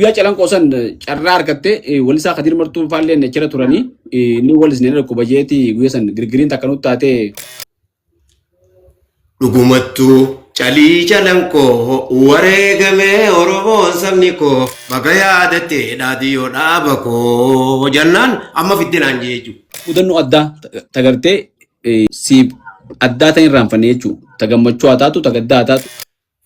Guyyaa calanqoo san carraa argatte walisaa Kadiir Martuu faallee achirra turanii inni walisne dhukkuba jeeti guyyaa san girgiriin takka nutti taatee. Dhugumattuu calii calanqoo wareegamee Oromoon sabni koo baga yaadatte dhaadiyoo dhaaba koo jennaan amma fidde naan jee jechuudha. Mudannoo addaa tagartee siif addaa tan irraanfanne jechuudha. Ta gammachuu haa taatu, ta gaddaa haa taatu.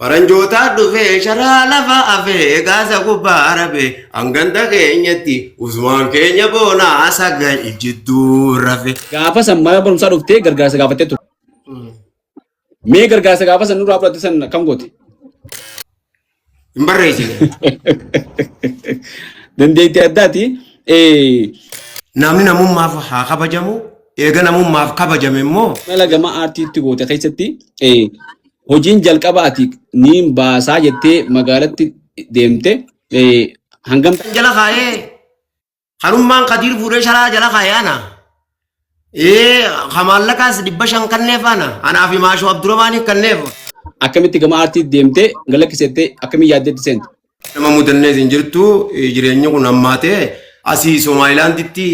Faranjootaa dhufee sharaa lafa afee gaasa gubbaa arabe hanganda keenyatti usmaan keenya boonaa sagal jidduu rafe. Gaafa san mana barumsaa dhuftee gargaarsa gaafattee turte. Mee gargaarsa gaafa san nurraa fudhatte san akkam goote? Hin barreessine. Dandeettii addaati. Namni namummaaf haa kabajamu. Eega namummaaf kabajame immoo. Mala gama aartiitti goote keessatti hojiin jalqaba ati niin baasaa jettee magaalatti deemte hangam Jala kaayee kanummaan Kadiir fuudhee sharaa jala kaayee ana. Ee ka maallaqaas 500 kanneef ana. Anaa fi Maashoo Abduramaanii kanneef. Akkamitti gama aartiitti deemtee galakkisettee akkamiin yaaddeetti seente? Nama mudannees hin jirtu jireenyi kun hammaatee asii Somaalilaanditti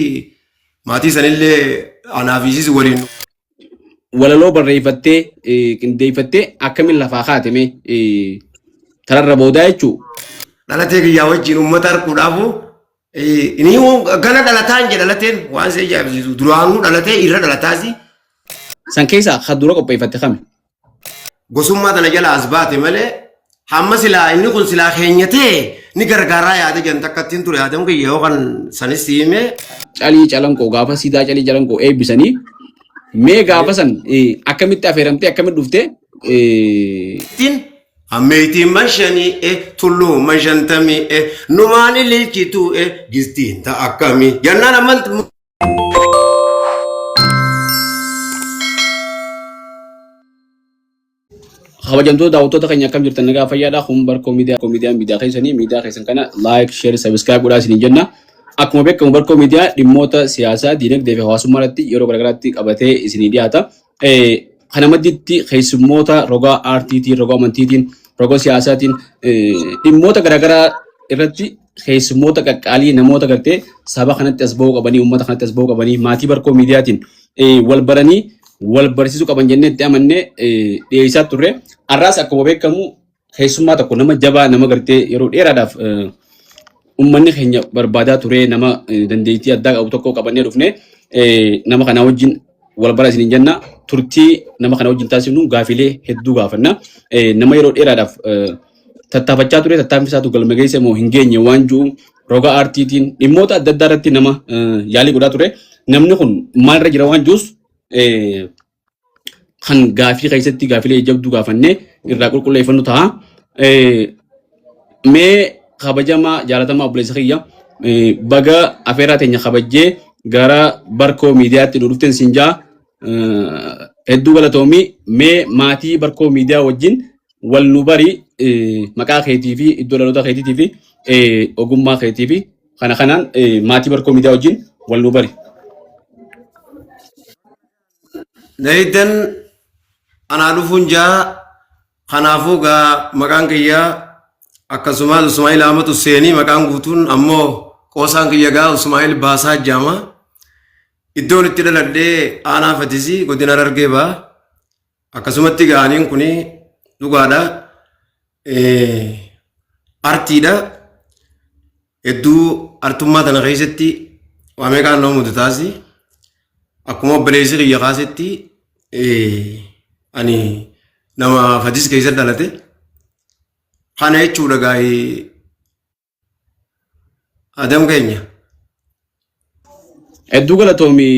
maatii sanillee anaa fi isiis waliin. Walaloo barreeffattee qindeeffattee akkamiin lafaa kaate mee tararra boodaa jechuu. Dhalatee kiyyaa wajjin uummata arguudhaafu inni gana dhalataan jedha dhalateen waan si ajaa'ibsiisu duraanuu dhalatee irra dhalataasi. San keessaa kan dura qopheeffatte kami? Gosummaa tana jala as baate malee hamma silaa inni kun silaa keenya ta'e ni gargaaraa yaada jan takka ittiin ture yaadamu kiyya yoo kan sanis si hime. Calii calanqoo gaafa siidaa calii calanqoo eebbisanii mee gaafa san akkamitti afeeramtee akkamitti dhuftee. Ittiin hammeetiin mashanii e tulluu mashantamii e numaan ililchituu e gistiin ta'a akkamii jennaan amman Kabajamtoota daawwattoota keenya akkam jirtan nagaa fayyaadha. Kun Barkoo Miidiyaa Miidiyaan miidiyaa keessanii miidiyaa keessan kana like, share, subscribe godhaa isiniin jenna. Akkuma beekamu Barkoo Miidiyaa dhimmoota siyaasaa, diinagdee fi hawaasummaa irratti yeroo garaagaraatti qabatee isinii dhiyaata. Kana madditti keessummoota roga aartiitiin, roga amantiitiin, roga siyaasaatiin dhimmoota garaagaraa irratti keessummoota qaqqaalii namoota gartee saba kanatti as ba'uu qabanii, uummata kanatti as ba'uu qabanii, maatii Barkoo Miidiyaatiin wal baranii wal barsiisuu qaban jennee itti amannee dhiyeessaa turre. Har'aas akkuma beekamu keessummaa tokko nama jabaa nama gartee yeroo dheeraadhaaf uummanni keenya barbaadaa ture nama dandeettii addaa qabu tokko qabannee dhufne nama kanaa wajjin wal bara isiniin jenna. Turtii nama kana wajjin taasifnu gaafilee hedduu gaafanna. Nama yeroo dheeraadhaaf tattaafachaa ture tattaaffii isaatu galma geesse moo hin geenye waan jiru roga aartiitiin dhimmoota adda addaa irratti nama yaalii godhaa ture. Namni kun maalirra jira waan jirus kan gaafii keessatti gaafilee jabduu gaafannee irraa qulqulleeffannu ta'a. Mee kabajamaa jaalatamaa obboleessa kiyya baga afeeraa teenya kabajjee gara Barkoo Miidiyaatti nu dhufteen siin jaa hedduu galatoomii mee maatii Barkoo Miidiyaa wajjin wal nu bari maqaa keetii fi iddoo dhaloota keetiitii fi ogummaa keetii fi kana kanaan maatii Barkoo Miidiyaa wajjin wal nu bari. Nayiddan anaa dhufuun jaa kanaafuu gaa maqaan kiyya akkasumas Usmaa'il Ahmad Husseenii maqaan guutuun ammoo qoosaan kiyya gaa Usmaa'il Baasaa jaama. Iddoon itti dhaladhee aanaa Fatisii godina Harargee ba'a. Akkasumatti gaa aniin kun dhugaadha. Artiidha. Hedduu artummaa tana keessatti waa meeqaan nama mudataasi. Akkuma obboleessi kiyya kaasetti ani nama Fadis keessa dhalate. Kana jechuudha gaa'ee Adam keenya. Hedduu galatoomi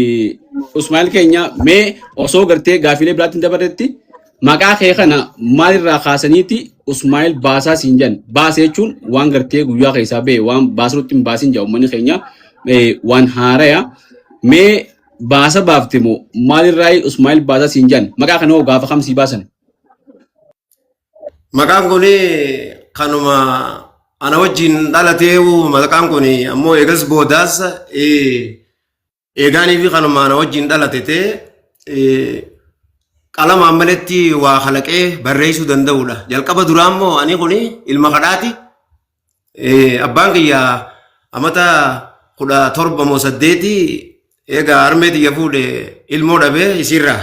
Usmaa'il keenya mee osoo gartee gaafiilee biraatti hin dabarretti maqaa kee kana maalirraa kaasaniiti Usmaa'il baasaa siin jedhan baase jechuun waan gartee guyyaa keessaa ba'e waan baasnutti hin baasin jedha uummanni keenya waan haaraya mee baasa baafte moo maalirraa Usmaa'il baasaa siin jedhan maqaa kana hoo gaafa kam sii baasan? Maqaan kun kanuma ana wajjin dhalatee maqaan kun ammoo eegas boodaas eegaanii fi kanuma ana wajjin dhalate ta'e qalamaan maletti waa kalaqee barreessuu danda'udha. Jalqaba duraa immoo ani kun ilma kadhaati. Abbaan kiyya amata 17 moo 8 eega harmee tiyya fuudhe ilmoo dhabee isiirraa.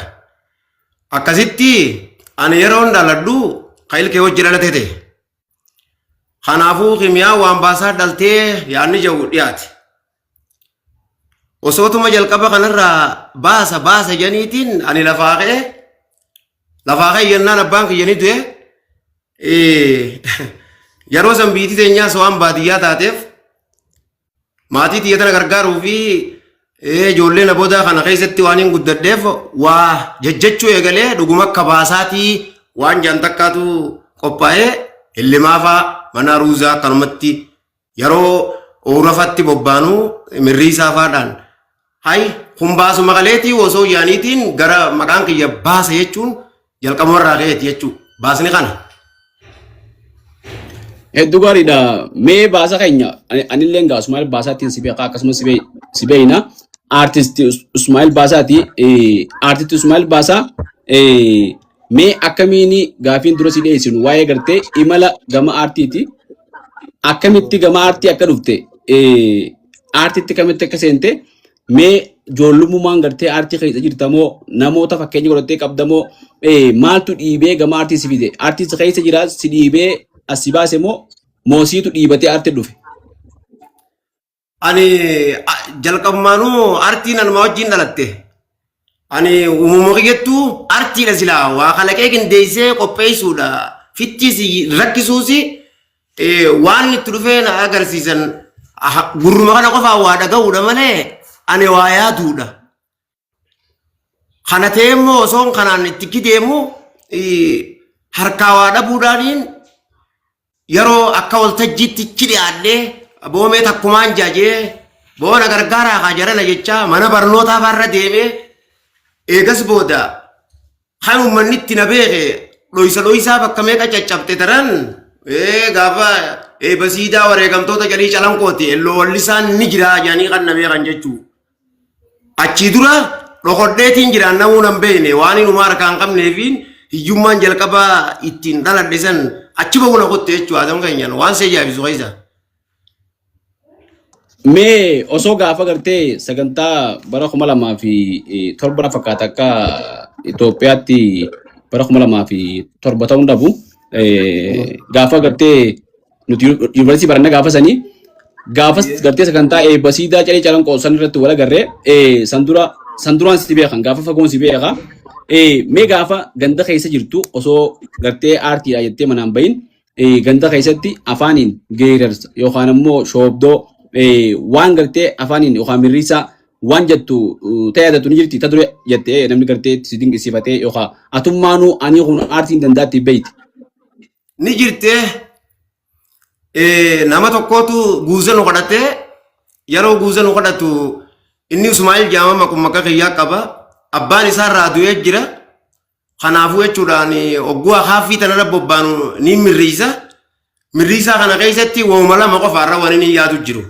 Akkasitti ani yeroon dhaladhu ka ilkee wajji dhalate ta'e. Kanaafuu kimiyaa waan baasaa dhaltee yaadni jedhu dhiyaate. Osootuma jalqaba kanarraa baasa baasa janiitiin ani lafaa ka'e lafaa ka'e jennaan abbaan kiyya ni du'e. Yeroo san biitii teenyaas waan baadiyyaa taateef maatii tiyya tana gargaaruu fi ijoollee na boodaa kana keessatti waan hin guddadheef waa jajjachuu eegalee dhuguma akka baasaatii waan jaan takkaatu qophaa'ee hillimaafaa mana ruuzaa akkanumatti yeroo oorafatti bobbaanuu mirriisaa faadhaan hay kun baasuma kaleetii osoo yaaniitiin gara maqaan kiyya baasa jechuun jalqabumarraa ka'eeti jechuu baasni kana. Hedduu gaariidha. Mee baasa keenya anillee egaa Usmaa'il Baasaatiin si beeka akkasumas si beekna. Aartist Usmaa'il Baasaati. Aartist Usmaa'il Baasaa mee akkamiin gaafiin dura si dhiyeessinu waa'ee gartee imala gama aartiiti. Akkamitti gama aartii akka dhufte aartiitti kamitti akka seente mee ijoollummaan gartee aartii keessa jirtamoo namoota fakkeenya godhattee qabdamoo maaltu dhiibee gama aartii si fide? Aartii si keessa jira si dhiibee as si baase moo moosiitu dhiibatee aartii dhufe? Ani jalqabumaanuu aartiin anuma wajjin dhalatte. Ani uumama kiyyattuu artiidha silaa waa kalaqee qindeessee qopheessuudha. Fittiis rakkisuus waan itti dhufee na agarsiisan gurruma kana qofaan waa dhaga'uudha malee ani waa yaaduudha. Kana ta'ee immoo osoon kanaan itti deemu harkaa waa dhabuudhaaniin yeroo akka waltajjiitti ichi dhiyaadhee boomee takkumaan jaajee boona gargaaraa kaa jarana jechaa mana barnootaa faarra deemee eegas booda kan uummanni itti na beeke dhoysa dhoysaa bakka meeqa caccabte taran gaafa eeba siidaa wareegamtoota jalii calanqooti elloo wallisaan ni jira jedhanii kan na beekan jechuu. Achii dura dhokodheetiin jiraan namuu nan beekne waan inumaa harkaa hin qabneefiin hiyyummaan jalqaba ittiin dhaladhe san achi bahu na kotte jechuudha adam keenyaan waan si ajaa'ibsiisu keessa. Mee osoo gaafa gartee sagantaa bara 2007 na fakkaata akka Itoophiyaatti bara 2007 ta'uu hin dhabu. Gaafa gartee nuti yuunivarsiitii baranna gaafa sanii gaafas gartee sagantaa eebba siidaa calee calanqoo san irratti wal agarree san dura san duraan si beekan gaafa fagoon si beeka mee gaafa ganda keessa jirtu osoo gartee aartiidha jettee manaan bahin ganda keessatti afaaniin geerarsa yookaan ammoo shoobdoo waan gartee afaaniin yookaan mirriisaa waan jettu ta'e yaadatu ni jirti ta dure jettee namni gartee si dinqisiifatee yookaan atummaanuu ani kun aartiin dandaatti beeyti. Ni jirtee nama tokkootu guuza nu kadhatee yeroo guuza nu kadhatu inni Usmaa'il jaama maquma akka kiyyaa qaba abbaan isaa irraa du'ee jira kanaafuu jechuudhaan ogguu akaaffii tanarra bobbaanu ni mirriisa mirriisaa kana keessatti wauma lama qofa irra waan inni yaadu jiru.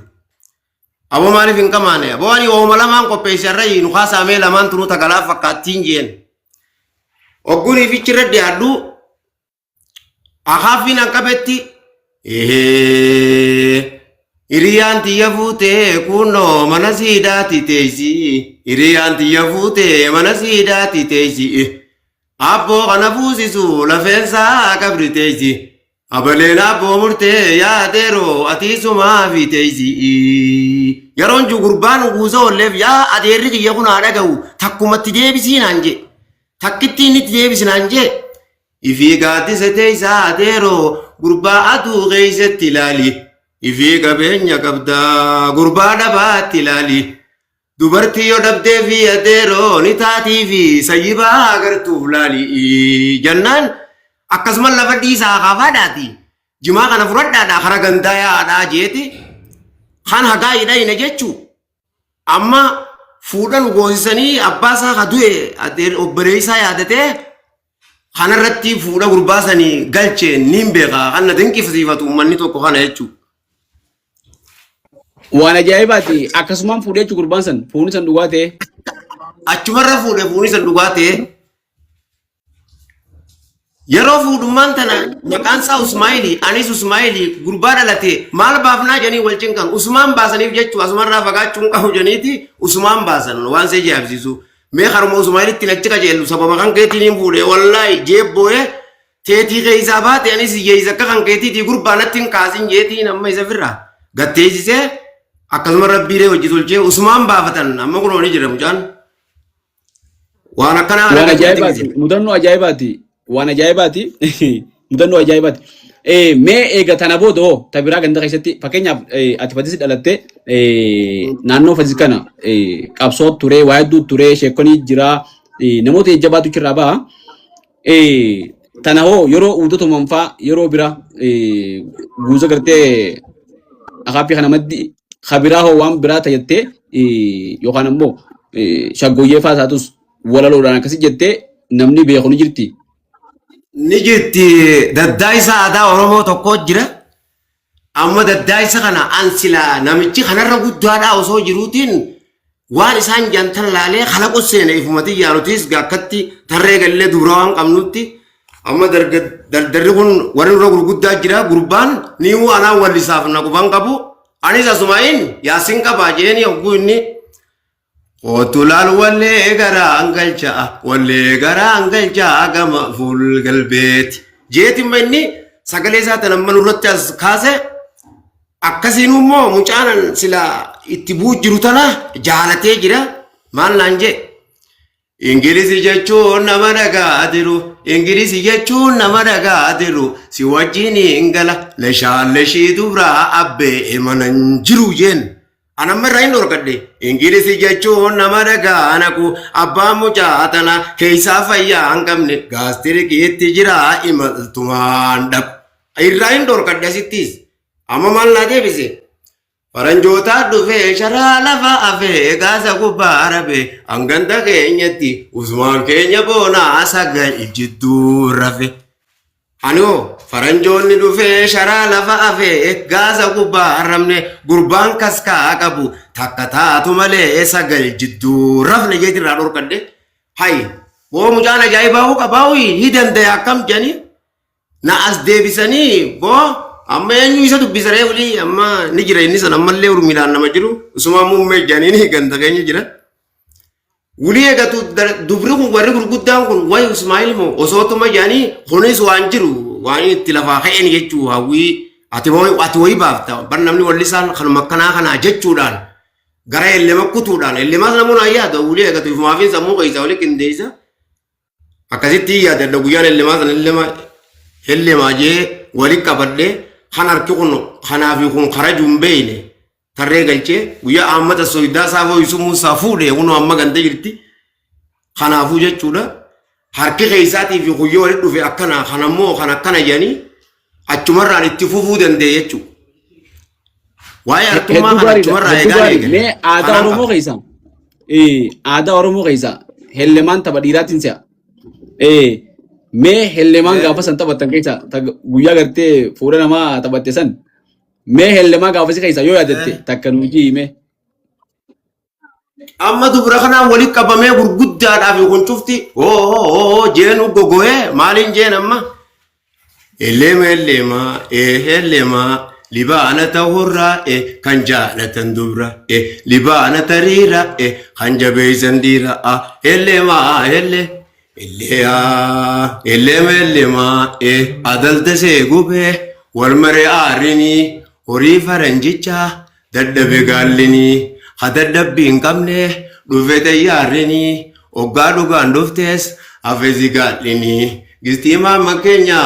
Aboo maaliif hin qamaane? Aboo ani wauma lamaan qopheesse irra nu kaasaamee lamaan tunuu tagalaa fakkaattiin jeen. Ogguun ifichi irra dhiyaadhu Akaaffiin an qabetti hiriyaan tiyya fuutee kunoo mana siidaati teessi hiriyaan tiyya fuutee mana siidaati teessi abboo kana fuusisu lafeensaa qabri teessi abaleen abboo murtee yaadeeroo atii sumaa fi teessi yeroon jiru gurbaan guusa olleef yaa adeerri kiyya kun haa dhaga'u takkumatti deebisii naan jee takkittiin inni itti deebisi naan jee Ifii gaaddisa teessaa adeeroo gurbaa aduu keessatti ilaali. Ifii qabeenya qabdaa gurbaa dhabaatti ilaali. Dubartii yoo dhabdee fi adeeroo ni taatii fi sayyibaa agartuuf laali. Jennaan akkasuma lafa dhiisaa kaafaadhaati. Jimaa kana fudhadhaadhaa kara gandaa yaa'aadhaa jeeti. Kan hagaa hidhayna jechuu. Amma fuudhan goosisanii abbaa isaa ka du'e obboleessaa yaadatee kanarratti fuudha gurbaa sanii galche niin beeka kan na dinqisiifatu uummanni tokko kana jechuudha. Waan ajaa'ibaati. Akkasumaan fuudhee jechuun gurbaan san fuuni san dhugaa ta'e. Achumarra fuudhe fuuni san dhugaa ta'e. Yeroo fuudhummaan tana maqaan isaa Usmaa'ili, anis Usmaa'ili, gurbaa dhalate maal baafnaa jedhanii wal cinqan. Usmaan baasaniif jechuu asumarraa fagaachuu hin qabu jedhaniiti Usmaan baasan waan see jaabsiisu. Mee karuma Usmaa'ilitti achi qajeellu sababa kan keetiin hin fuudhe wallaahi jeebboo'ee teetii keessaa baate anis hiyyeessa akka kan keetiitii gurbaa natti hin kaasin jeetiin amma isa firraa gatteessisee akkasuma rabbiilee hojii tolchee Usmaan baafatan amma kunoo ni jira mucaan. Waan akkanaa kana Waan keessatti ajaa'ibaati. miti. Mudannoo ajaa'ibaati. Waan ajaa'ibaati. Mudannoo ajaa'ibaati. Mee eega tana booda hoo ta biraa ganda keessatti fakkeenyaaf ati Fadis dhalatte naannoo Fadis kana qabsoo ture waa hedduu ture sheekonii jira namoota jajjabaatu achirraa baha. Tana hoo yeroo uudatuman faa yeroo bira guuza gartee akaappii kana maddi kabiraa hoo waan biraa tajattee yookaan ammoo shaggooyyee faa taatus walaloodhaan akkasi jettee namni beeku ni jirti. Ni jirti daddaayisa aadaa Oromoo tokko jira. Amma daddaayisa kana an silaa namichi kanarra guddaadhaa osoo jiruutiin waan isaan jantan laalee kalaqu seene ifuma tiyyaa nutis akkatti tarree gallee dubra waan qabnutti amma dardarri kun warri nurra gurguddaa jira gurbaan niiwuu anaan wallisaaf na quban qabu anis asumaa'in yaasin qabaa jeeni hogguu inni Kootu laal wallee garaan galchaa wallee garaan galchaa gama fuul galbeeti. Jeetimma inni sagalee isaa tan amma nurratti as kaase akkasiin immoo mucaan sila itti bu'u jiru tana jaalatee jira maal naan jee. Ingilisi jechuun nama dhagaa jiru Ingilisi jechuun nama dhagaa jiru si wajjin hin gala leshaan leshii dubraa abbee mana hin jiru jeen. An amma irraa hin dhorkadhe. Ingilisi jechuun nama dhagaa naqu abbaan mucaa tana keessaa fayyaa hin qabne gaastirikiitti jira imaltumaan dhaqu. Irraa hin dhorkadhe asittis. Amma maal naa deebise? Faranjootaa dhufee sharaa lafa afee gaasa gubbaa arabe hanganda keenyatti usmaan keenya boonaa sagal jidduu rafe. Anoo faranjoonni dhufee sharaa lafa afee gaasa gubbaa haramne gurbaan kaskaa qabu takka taatu malee sagal jidduu rafne jeetirraa dhorkadhe. Hay boo mucaan ajaa'ibaa hoo qabaa ni dandaya akkam jedhanii na as deebisanii boo amma eenyu isa dubbisa ree olii amma ni jira inni san ammallee urmiidhaan nama jiru usumaa muummee jedhanii ni ganda keenya jira. Wulii eegatu dubri kun warri gurguddaan kun wayi Ismaa'il moo osootuma jedhanii kunis waan jiru waan inni itti lafaa ka'een jechuu hawwii ati ati wayi baafta bar namni wallisaan kanuma akkanaa kanaa jechuudhaan gara ellema kutuudhaan ellemaas namoonni ayyaada wulii eegatu ifumaafin sammuu keessa wali qindeessa Akkasitti yaadadha guyyaan hellemaa sana hellema hellemaa jee wali qabadhe kan harki kun kanaa fi kun karaju hin beekne tarree galchee guyyaa Ahmad Soydaa Saafoo Yusuf Muusaa fuudhe kunoo amma ganda jirti. Kanaafuu jechuudha harki keessaatii fi kuyyoo walitti dhufe akkana kanammoo kan akkana jedhanii achumarraan itti fufuu danda'e jechuudha. Waa'ee artummaa Hedduu kana gaariidha. achumarraa Hedduu eegaan gaarii. eegale. Mee aadaa Kanaan Oromoo qaba. keessa aadaa Oromoo keessa hellemaan tapha dhiiraatiin si'a. Mee hellemaan gaafa san taphattan keessa guyyaa gartee fuula namaa taphatte san mee hellemaa gaafasi keessa yoo yaadatte takka nuu jii mee. Amma dubra kanaan walitti qabamee gurguddaadhaaf kun cufti hoo hoo hoo jeenu gogo'ee maaliin jeen amma Elleema elleema ee elleema libaana tahurraa ee kan jaalatan dubra ee libaana tariira ee kan jabeessan dhiira a elleema elle elleeyaa elleema elleema ee adalta see gubee wal maree aarinii horii faranjichaa Dadhabe gaallinii ha dadhabbii hin qabne dhufe xayyaarrinii oggaa dhugaan dhuftes hafe si gaallinii gistii maamma keenya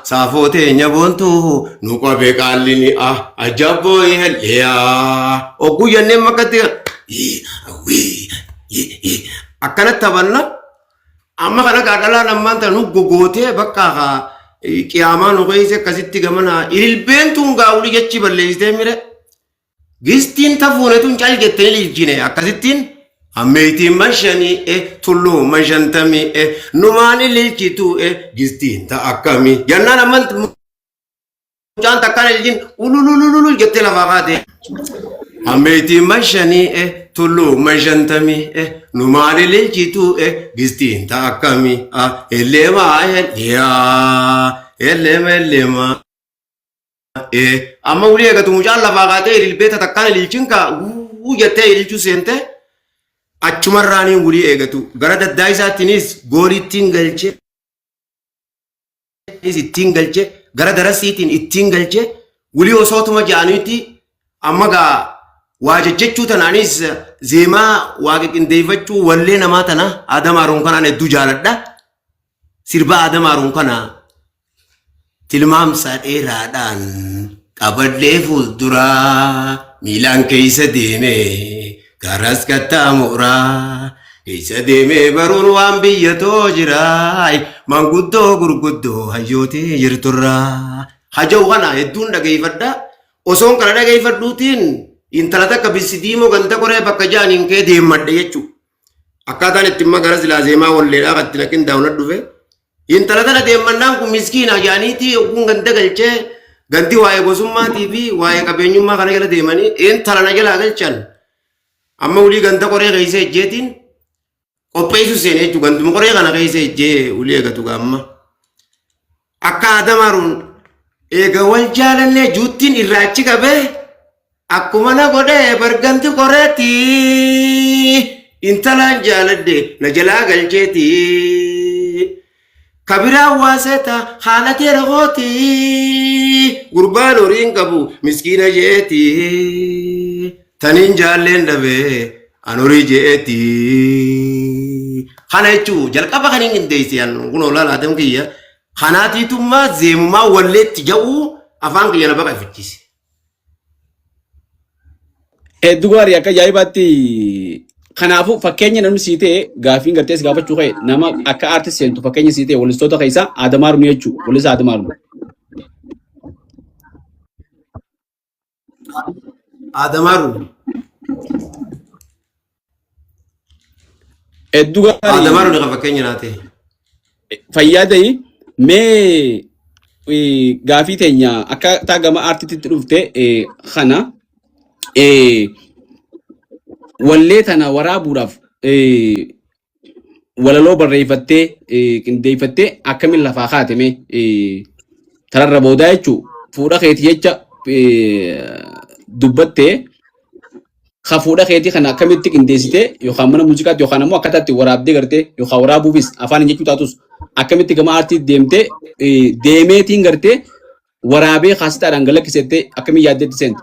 saafoo teenya boontu nu qabe qaallinii ah ajabboo helleyaa ogguu jennee makkatti akkanatti taphanna amma kana gaa dhalaan ammaan tana nu gogootee bakka haa qiyaamaa nu keessa akkasitti gamana ililbeen tun gaa wuli jechi balleessitee mire gistiin tafuune tun cal jettee ililchine akkasittiin ammeetiin mashanii e tulluu mashantamii e numaan ililchitu e gistiin ta akkamii jennaan amman Mucaan takkaan ililchin ululululul jettee lafaa kaate. Hammeetiin mashanii tulluu mashantamii nu maal ililchitu gistiin ta akkamii elleemaa elleemaa elleema elleemaa. Amma wulii eegatu mucaan lafaa kaatee ililbee takkaan ililchin kaa wuu jettee ililchuu seente achumarraanii wulii eegatu gara daddaa isaattiinis goolittiin galchee ittiin galchee gara darasiitiin ittiin galchee wulii osootuma ja'aniitti amma gaa waa jechechuu tanaanis zeemaa waa qindeeffachuu wallee namaa tana Adam Haruun kanaan hedduu jaaladha. Sirba Adam Haruun kana tilmaamsa dheeraadhaan qabadhee fuulduraa miilaan keessa deemee garas qaxxaamuraa keessa deemee baruun waan biyya too jira manguddoo gurguddoo hayyootee jirturraa. Haja'u kana hedduun dhageeffadha. Osoon kana dhageeffadhuutiin intala takka bissi diimoo ganda qoree bakka ja'aniin kee deemmadhe jechuudha. Akkaataan itti immoo gara silaa zeemaa walleedhaa kan itti naqin daawwana dhufe. Intala tana deemmannaan kun miskiina jaaniitii ogguun ganda galchee gandi waa'ee gosummaatii fi waa'ee qabeenyummaa kana jala deemanii intala na jalaa galchan. Amma ulii ganda qoree keessa ejjeetiin qopheessu seene jechuudha. Ganduma qoree kana keessa ejjee ulii eegatu gaamma. Akka Adamaaruun eega wal jaalannee juuttiin irraa achi qabee akkuma na godhee barganti qoreetti intalaan jaaladhe na jalaa galcheeti. Kabiraa waaseeta haalatee rakooti gurbaan horiin qabu miskiina jeeti. Taniin jaalleen dhabee an horii jeeti. Kana jechuun jalqaba kan hin qindeesse an kun olaanaa Adam kiyya. Kanaatiitummaa zeemumaa walleetti ja'uu afaan kiyya na baqa ifichise. Hedduu gaarii akka ajaa'ibaatti kanaafuu fakkeenya namni sii ta'e gaafiin gartee si gaafachuu ka'e nama akka aartist seentu fakkeenya sii ta'e wallistoota keessaa Adamaa Armii jechuudha. Wallisaa Adamaa Armii. Adamaaruun. Hedduu gaarii Adamaaruun kan fakkeenya naa ta'e. Fayyaa ta'ii mee gaafii teenya akka taa gama aartiitti dhufte kana wallee tana waraabuudhaaf walaloo barreeffattee qindeeffattee akkamiin lafaa kaate mee tararra boodaa jechuu fuudha keeti jecha dubbattee ka fuudha keetii kana akkamitti qindeessitee yookaan mana muuziqaatti yookaan ammoo akkaataa itti waraabdee gartee yookaan waraabuufis afaan hin jechuu taatus akkamitti gama aartii deemtee deemeetiin gartee waraabee kaasitaadhaan galakkisettee akkamiin yaaddeetti seente.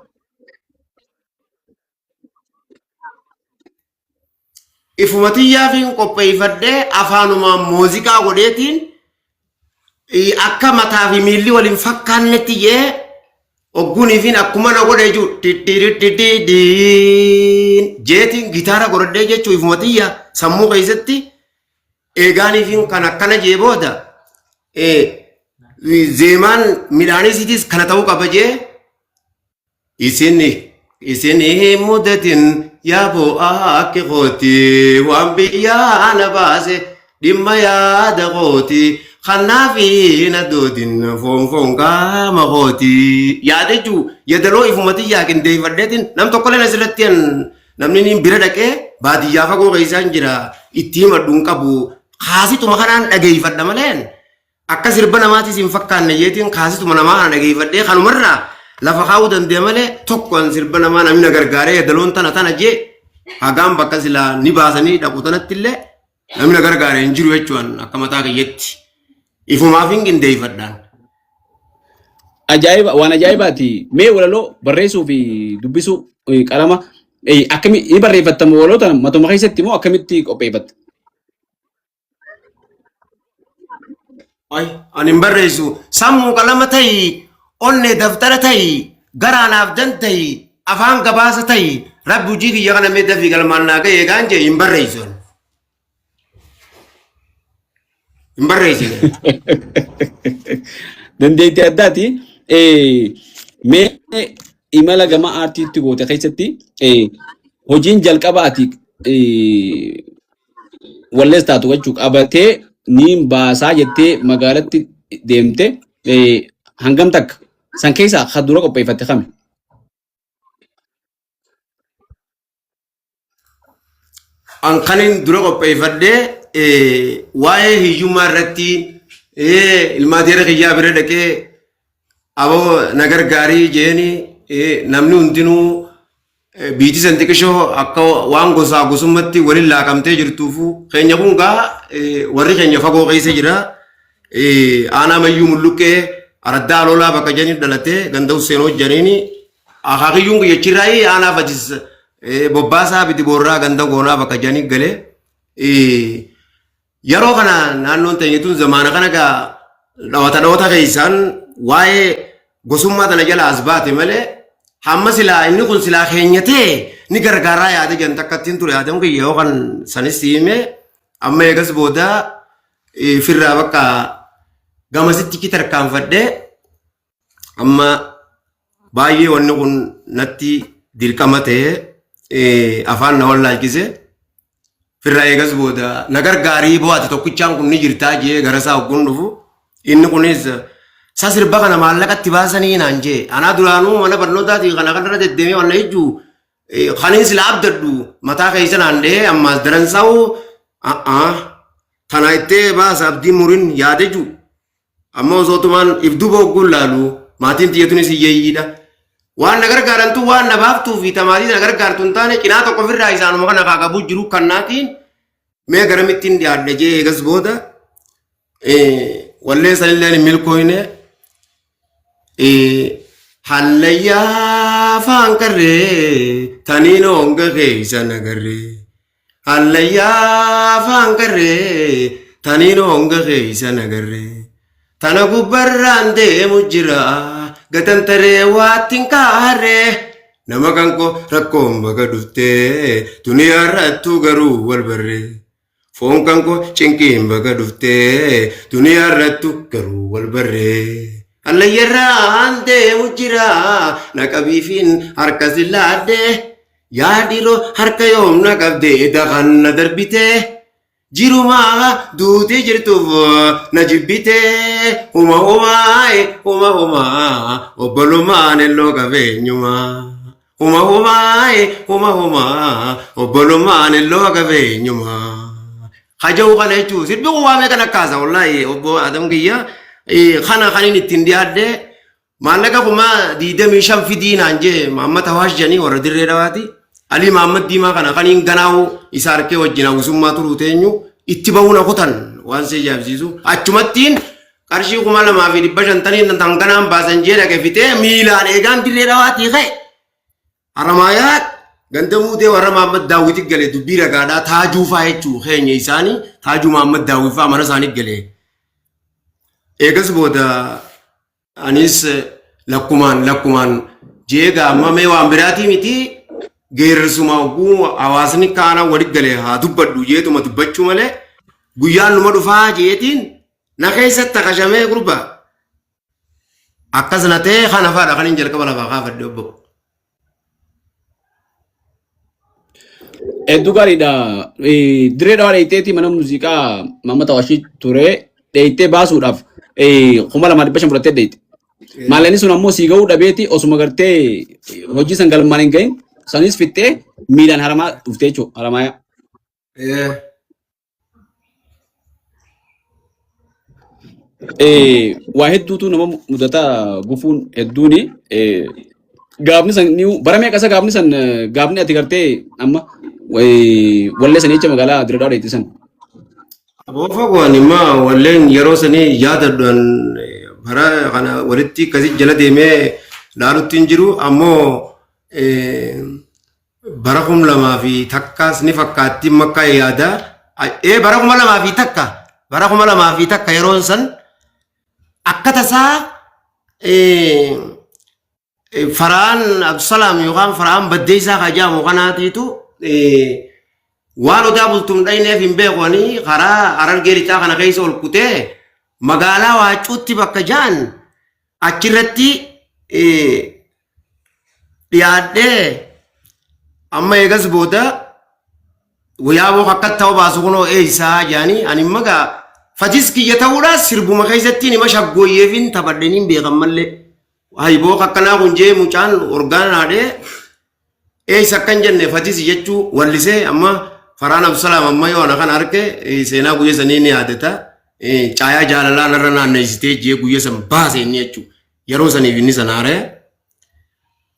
Ifuma tiyyaafiin qopheeffadhee afaanumaan muuziqaa godheetiin akka mataa fi miilli wal hin fakkaannetti jee ogguuniifiin akkuma na godhee jiru dhidhiidhidhiidhiin jeetiin gitaara godhadhee jechuu ifuma tiyya sammuu keessatti eegaaniifiin kan akkana jee booda zeemaan midhaaniisitis kana ta'uu qaba jee Isin isin hin mudatin yaa boo'aa akki kooti waan biyyaa na baase dhimma yaada kooti kanaaf na doodin foon foon qaama kooti. Yaada jechuun yadaloo ifuma tiyyaa qindeeffadheetiin nam tokkolleen asirratti an namni niin bira dhaqee baadiyyaa fagoo keessaan jira itti himadhu hin qabu kaasituma kanaan dhageeffadha maleen Akka sirba namaatis hin fakkaanne jeetiin kaasituma namaa kana dhageeffadhee kanumarraa lafa kaa'uu danda'e malee tokko an sirba namaa namni na gargaaree yadaloon tana tana jee hagaan bakka silaa ni baasanii dhaqu tanatti illee namni na gargaare hin jiru jechuun akka mataa kiyyatti. Ifumaaf hin qindeeffadhaan. Ajaa'iba waan ajaa'ibaati. Mee walaloo barreessuu fi dubbisuu qalama akkami ni barreeffattama walaloo tana matuma keessatti moo akkamitti qopheeffatta? Ay, ani hin barreessu. Sammuu qalama ta'i, onnee daftara ta'i, garaa naaf danta'i, afaan gabaasa ta'i, rabbi hojii kiyya kana mee dafii galmaan naa ga'e eegaan jee hin barreessu. ani. Hin barreessine. Dandeettii addaati. Mee imala gama aartiitti goote keessatti hojiin jalqaba ati wallees taatu jechuu qabatee niin baasaa jettee magaalatti deemte hangam takka san keessaa kan dura qopheeffatte kami? An kanin dura qopheeffadhe waa'ee hiyyummaa irratti ilma adeera kiyyaa bira dhaqee aboo na gargaarii jeeni namni hundinuu biitii san xiqishoo akka waan gosaa gosummatti waliin laakamtee jirtuufu keenya kun gaa warri keenya fagoo keessa jira. Aanaa Mayyuu Mulluqqee araddaa Aloolaa bakka janii dhalatee ganda Husseenoo janiini akaakiyyuun kiyyachirraayii aanaa Fajis Bobbaasaa Biti Boorraa ganda Goonaa bakka janii galee. Yeroo kana naannoon teenya tun zamaana kana gaa dhawata dhawata keessaan waa'ee gosummaa tana jala as baate malee hamma silaa inni kun silaa keenya ta'e ni gargaaraa yaada jan takka ittiin ture yaadamu kiyya yoo kan sanis hime amma eegas booda firraa bakka gamasitti ki tarkaanfadhee amma baay'ee wanni kun natti dirqama ta'e afaan na wallaalchise. Firraa eegas booda na gargaarii bo'aate tokkichaan kun ni jirtaa jee gara isaa hogguun dhufu. Inni kunis sa sirba kana maallaqatti baasanii naan jee. Anaa duraanuu mana barnootaatii kana kanarra deddeemee wanna jechuu kanin sila abdadhu mataa keessa naan dhee ammaas daran sa'u tana ittee baasa abdii murin yaade juu. Amma osoo tumaan if duuba hogguun laalu maatiin tiyya tunis hiyyeeyyiidha. Waan na gargaarantu waan na baaftuu fi tamaatii na gargaartu hin taane cinaa tokko ofirraa isaanuma kana kaa qabuu jiru kannaatiin mee garamittiin dhiyaadha jee eegas booda wallee sanillee hin milkooyne hallayyaa faan qarree taniin honga keessa nagarree. Hallayyaa afaan qarree taniin honga keessa nagarree. Tana gubbarraan deemu jira gatantaree waattiin kaarree. Nama kan koo rakkoon baga dhuftee duniyaa irrattuu garuu wal barree. Foon kan koo cinqiin baga dhuftee duniyaa irrattuu garuu wal barree. Hallayyarraan deemu jira na qabiifiin harka si laadhee. Yaa dhiiroo harka yoom na qabdee dakan na darbitee jirumaa duutee jirtuuf na jibbitee huma humaa huma humaa obbolummaan elloo qabeenyumaa huma humaa huma humaa obbolummaan elloo qabeenyumaa. Haja'uu kana jechuun sirbi kun waa meeqa nakkaasa wallaahi obbo Adam kiyya kana kan inni ittiin dhiyaadhe Maallaqa 25,000 fidii naan jee Mahammad Hawaash jedhanii warra dirree dhawaati. Alii Mahammad Diimaa kana kaniin ganaawu isa harkee wajjin hawwisummaa turuu teenyu itti bahuu na kutan waan si ajaa'ibsiisu. Achumattiin qarshii 2,500 taniin tan ganaan baasan jee dhaqe fixee miilaan eegaan dirree dhawaatii ka'e. Haramaayaa ganda muudee warra Mahammad Daawwiti gale dubbii ragaadhaa taajuu faa jechuu keenya isaanii taajuu Mahammad Daawwit faa mana isaanii gale. Eegas booda Anis lakkumaan lakkumaan jee gaa amma mee waan biraatii miti geerarsuma oguu hawaasni kaana wali gale haa dubbadhu jeetuma dubbachuu malee guyyaan numa dhufaa jeetiin na keessatti takashamee gurba akkas na ta'e kana faadha kan hin jalqaba lafaa kaafadhe obbo. Hedduu gaariidha. Dirree dhawaa dheeyteeti mana muuziqaa Maamma Tawaashii ture dheeytee baasuudhaaf 2,500 fudhattee dheeyte. Maallaqni sun ammoo sii ga'uu dhabeeti osuma gartee hojii san galmaan hin gahin sanis fixxee miilaan haramaa dhuftee jechuudha haramaaya. Waa hedduutu nama mudata gufuun hedduuni. Gaafni san ni bara meeqa isa gaafni san gaafni ati gartee amma wallee san jecha magaalaa Dirre Dhawaa dheetti san. Aboo fagoo ani immoo walleen yeroo sanii yaadadhu an bara kana walitti akkasii jala deemee laalutti hin jiru ammoo bara 2001s ni fakkaatti makka yaada. Ee bara 2001 bara 2001 yeroon san akka tasaa Faraan Abdusalaam yookaan Faraan Baddeessaa kan jedhamu kanaatiitu waan odaa bultum dhayneef hin beeku ani karaa Harargee lixaa kana keessa ol kutee magaalaa Waaccuutti bakka ja'an achirratti dhiyaadhee amma eegas booda wayaaboo akka ta'u baasu kunoo eeysaa jaanii ani magaa fatis kiyya ta'uudhaa sirbuma keessatti nima shaggooyyeefin taphadheniin beekan mallee hayboo akkanaa kun jee mucaan orgaana haadhee eeysa akkan jenne fatisi jechuu wallisee amma Faraan Absalaam amma yoo ana kana arke seenaa guyya sanii ni yaadata. Caayaa jaalalaa narra naanneessitee jee guyya san baase inni jechuudha. Yeroo saniif inni san haaree.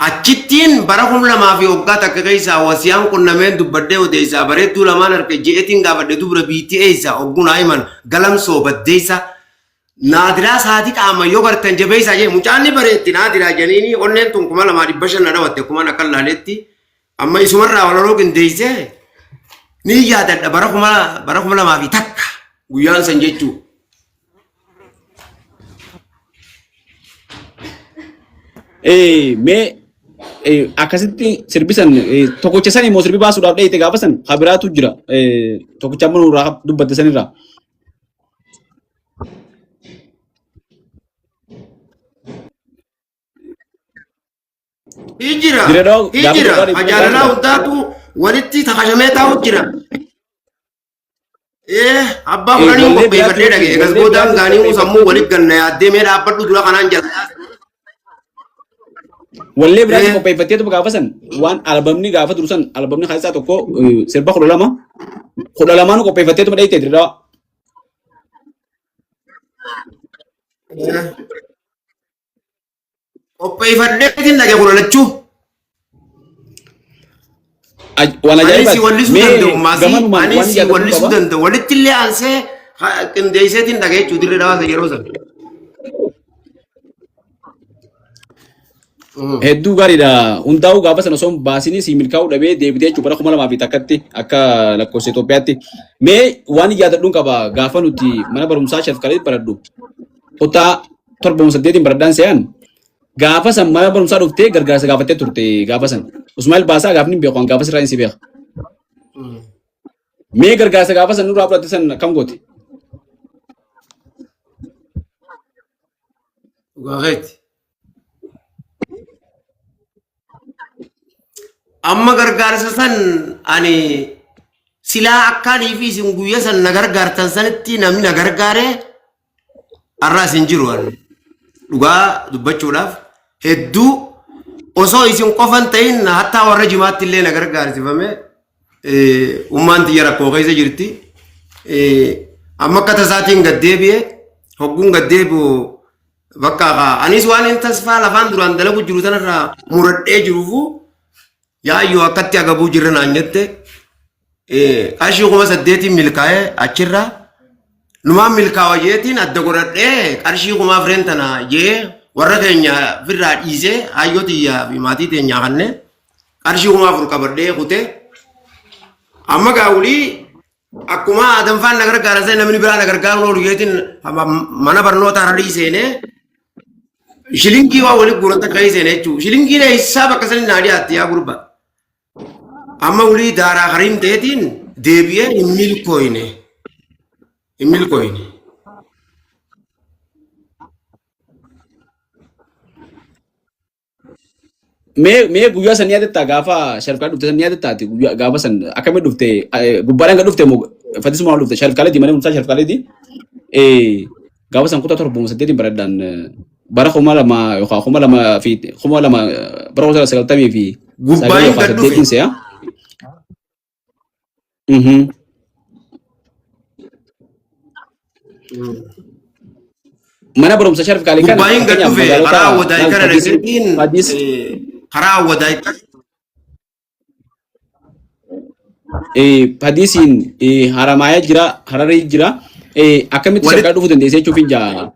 Achittiin bara 2001 keessaa wasiyaan qunnameen dubbadhee odeessaa bareedduu lamaan arke je'etiin gaafadhe dubra biitti eessa ogguu naa himan galamsoo baddeessa naadiraa saadiqa amma yoo gartan jabeessaa jee mucaan ni bareetti naadiraa janiini onneen tun 2500 na dhawatte kumaan akka laaletti amma isumarraa walaloo qindeessee ni yaadadha bara 2001 guyyaan san jechuu. Mee akkasitti sirbi san tokkocha san immoo sirbi baasuudhaaf dheeyite gaafa san habiraatu jira. Tokkicha amma nurraa dubbatte sanirraa. Hijira, Dirree gaafa hijira, durbaa dhibbee jaalalaa gaafata. hundaatu walitti takashamee taa'u jira. Abbaa kudhanii Wallee biraatti qopheeffadhee dhage. Egas wallee boodaan biraatti gaanii sammuu qopheeffattee walitti ganna yaaddee mee dhaabbadhu dura kanaan jala. Wallee biraatti qopheeffattee gaafa san waan albamni gaafa duru san albamni keessaa tokko sirba 12 12 qopheeffattee tuma dheeyite dirraa. Qopheeffadheetiin dhage kudha lachuu. Waan Ani si ajaa'ibaati. wallisuu Mee danda'u maasii. gamanumaan Ani waan si yaadadhu wallisuu qaba. danda'u. Walitti illee aansee qindeesseetiin dhage jechuudha dirree dhawaasa yeroo sana. Hedduu gaariidha. Hundaa'uu gaafa sana osoo hin baasinii si milkaa'uu dhabee deebitee jechuudha bara 2001tti akka lakkoofsa Itoophiyaatti. Mee waan yaadadhuun qaba gaafa nuti mana barumsaa Sharif baradhu. Kutaa 7 8 baradhaan se'an gaafa san mana barumsaa dhuftee gargaarsa gaafattee turte gaafa san. Usmaa'il Baasaa gaafni hin beeku an gaafa sirraa hin si beeka. Mee gargaarsa gaafa san nurraa fudhatte san akkam goote? Dhugaa keeti. Amma gargaarsa san ani silaa akkaanii fi isin guyya san na gargaartan sanitti namni na gargaare har'a isin jiru ani. Dhugaa dubbachuudhaaf hedduu osoo isin qofan ta'in hattaa warra jimaatti illee na gargaarsifame ummaan tiyya rakkoo keessa jirti. Amma akka tasaatiin gad deebi'e hogguun gad deebi'u bakka anis waan hin tasfaa lafaan duraan dalagu jiru sanarraa muradhee jiruufu yaayyoo akkatti agabuu jirra naan jette qarshii 8000 milkaa'ee achirraa numaan milkaawa jeetiin adda godhadhee qarshii 4000 tana jee warra keenya firraa dhiisee hayyoo tiyyaa fi maatii teenyaa kannee qarshii 4000 qabadhee kutee amma gaawulii akkuma Adanfaan na gargaara sana namni biraa na gargaaruun oolu jeetiin mana barnoota hararii seenee shilingii waa walitti guuran takka seenee jechuudha. Shilingiin eessaa bakka sanii naa dhiyaatti yaa gurba. Amma wulii daaraa hariin ta'eetiin deebi'ee hin milkooyne. Hin milkooyne. Mee guyyaa san ni yaadatta gaafa sharifkaa dhufte san ni yaadatta ati guyyaa gaafa san akkamitti dhufte gubbaadhaan gad dhufte moo fatisuma ol dhufte sharifkaaleeti mana barumsaa sharifkaaleeti gaafa san kutaa 7 8 baradhaan bara 2000 yookaan 2000 fi 2000 bara 1999 Gubbaan yookaan gad dhufe. 8 se'a. Mana barumsa Sharif Kaalii kana Gubbaayin gad fakkeenyaaf dhufe magaalota karaa Awwadaay laal kana Fadis dhaqeetiin Fadis karaa Awwadaay Fadisiin Haramaayaa jira Hararii jira akkamitti walitti Sharif Kaalii dhufuu dandeessee jechuuf hin jaa.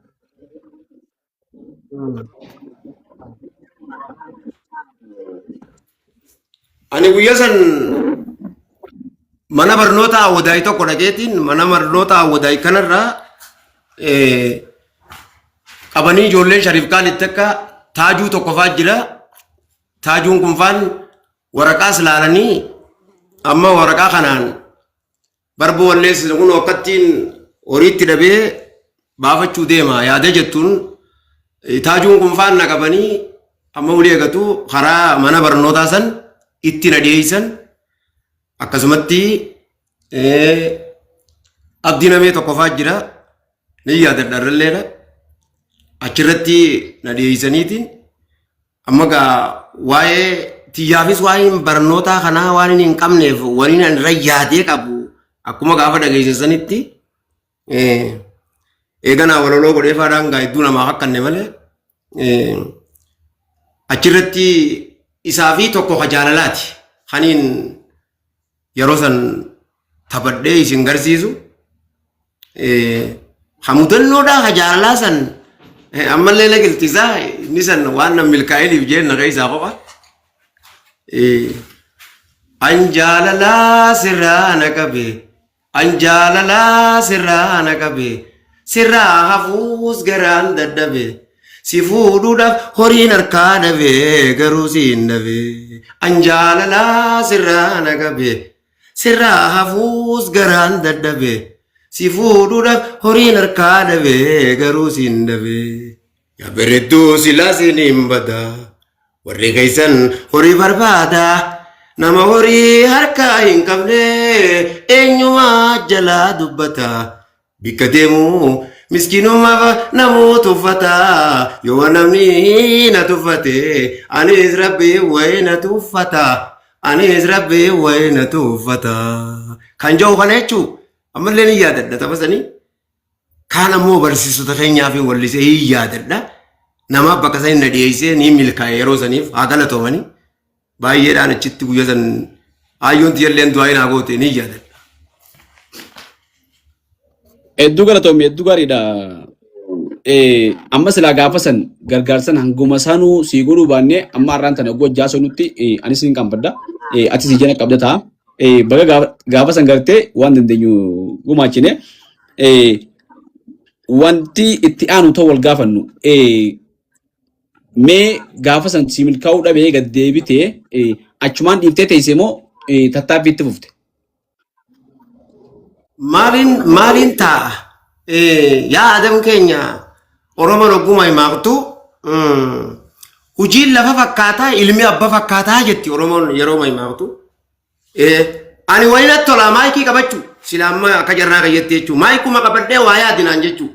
Ani guyyaa san mana barnoota Awwadaay tokko dhaqeetiin mana barnoota Awwadaay kanarraa qabanii ijoolleen Shariif Kaalitti akka taajuu tokko faa jira. Taajuun kun faan waraqaas laalanii amma waraqaa kanaan Barbuu walleessise kun akkattiin horiitti dhabee baafachuu deema yaada jettuun taajuun kun faan na qabanii amma ulii eegatu karaa mana barnootaa san itti na dhiyeessan akkasumatti abdii namee tokko faa jira ni yaadadha irralleedha achirratti na dhiyeessaniitiin amma gaa waa'ee Tiyyaafis waa'een barnootaa kanaa waan inni hin qabneef waniin ani irra yaadee qabu akkuma gaafa dhageesse sanitti eeganaa walaloo godhee faadhaan gaa hedduu namaa hakkanne malee achirratti isaa fi tokko ka jaalalaati kaniin yeroo san taphadhee isin garsiisu ha mudannoodhaa ha jaalalaa san ammallee na giltisaa inni san waan na milkaa'iniif jeen na keessaa qofa. An jaalalaa sirraa na qabe an jaalalaa sirraa na qabe sirraa hafuus garaan dadhabe si fuudhuudhaaf horiin harkaa dhabe garuu siin dhabe an jaalalaa sirraa na qabe Sirraa hafuus garaan dadhabe. Si fuudhuudhaaf horiin harkaa dhabe garuu siin dhabe. Yaa bareedduu silaa siin hin bada. Warri keessan horii barbaada. Nama horii harkaa hin qabne eenyumaa jalaa dubbata. Bikka deemu miskiinummaaf namuu tuffata. Yoo namni na tuffate anis rabbi wayi na tuffata. Anis rabbi wayi na tuffata. Kan jedhu kana jechuun ammallee ni yaadadha tapha sanii. Kaan ammoo barsiisota keenyaa fi wallisee hin yaadadha. Namaaf bakka sanii na dhiyeessee ni milkaa'e yeroo saniif haa galatoomanii. Baay'eedhaan achitti guyyaa san aayyoon tiyyalleen du'aa naa goote ni yaadadha. Hedduu galatoomi, hedduu gaariidha. Amma silaa gaafa san gargaarsan hanguma sanuu sii godhuu baannee amma har'aan tana gojjaa sanutti anis hin qaanfadha. Ati sii jala qabda ta'a. Baga gaafa san gartee waan dandeenyu gumaachine. Wanti itti aanu ta'u wal gaafannu. Mee gaafa san sii milkaa'uu dhabee gad deebitee achumaan dhiiftee teessee moo tattaaffii itti fufte? Maaliin maaliin taa'a? Yaa Adam keenya Oromoon ogguma himaaqtu hojiin lafa fakkaataa ilmi abba fakkaataa jetti Oromoon yeroo himaaqtu. Ani waliin natti tolaa maayikii qabachuu sila amma akka carraa kiyyatti jechuu maayikuma qabadhee waa yaadinaan jechuu.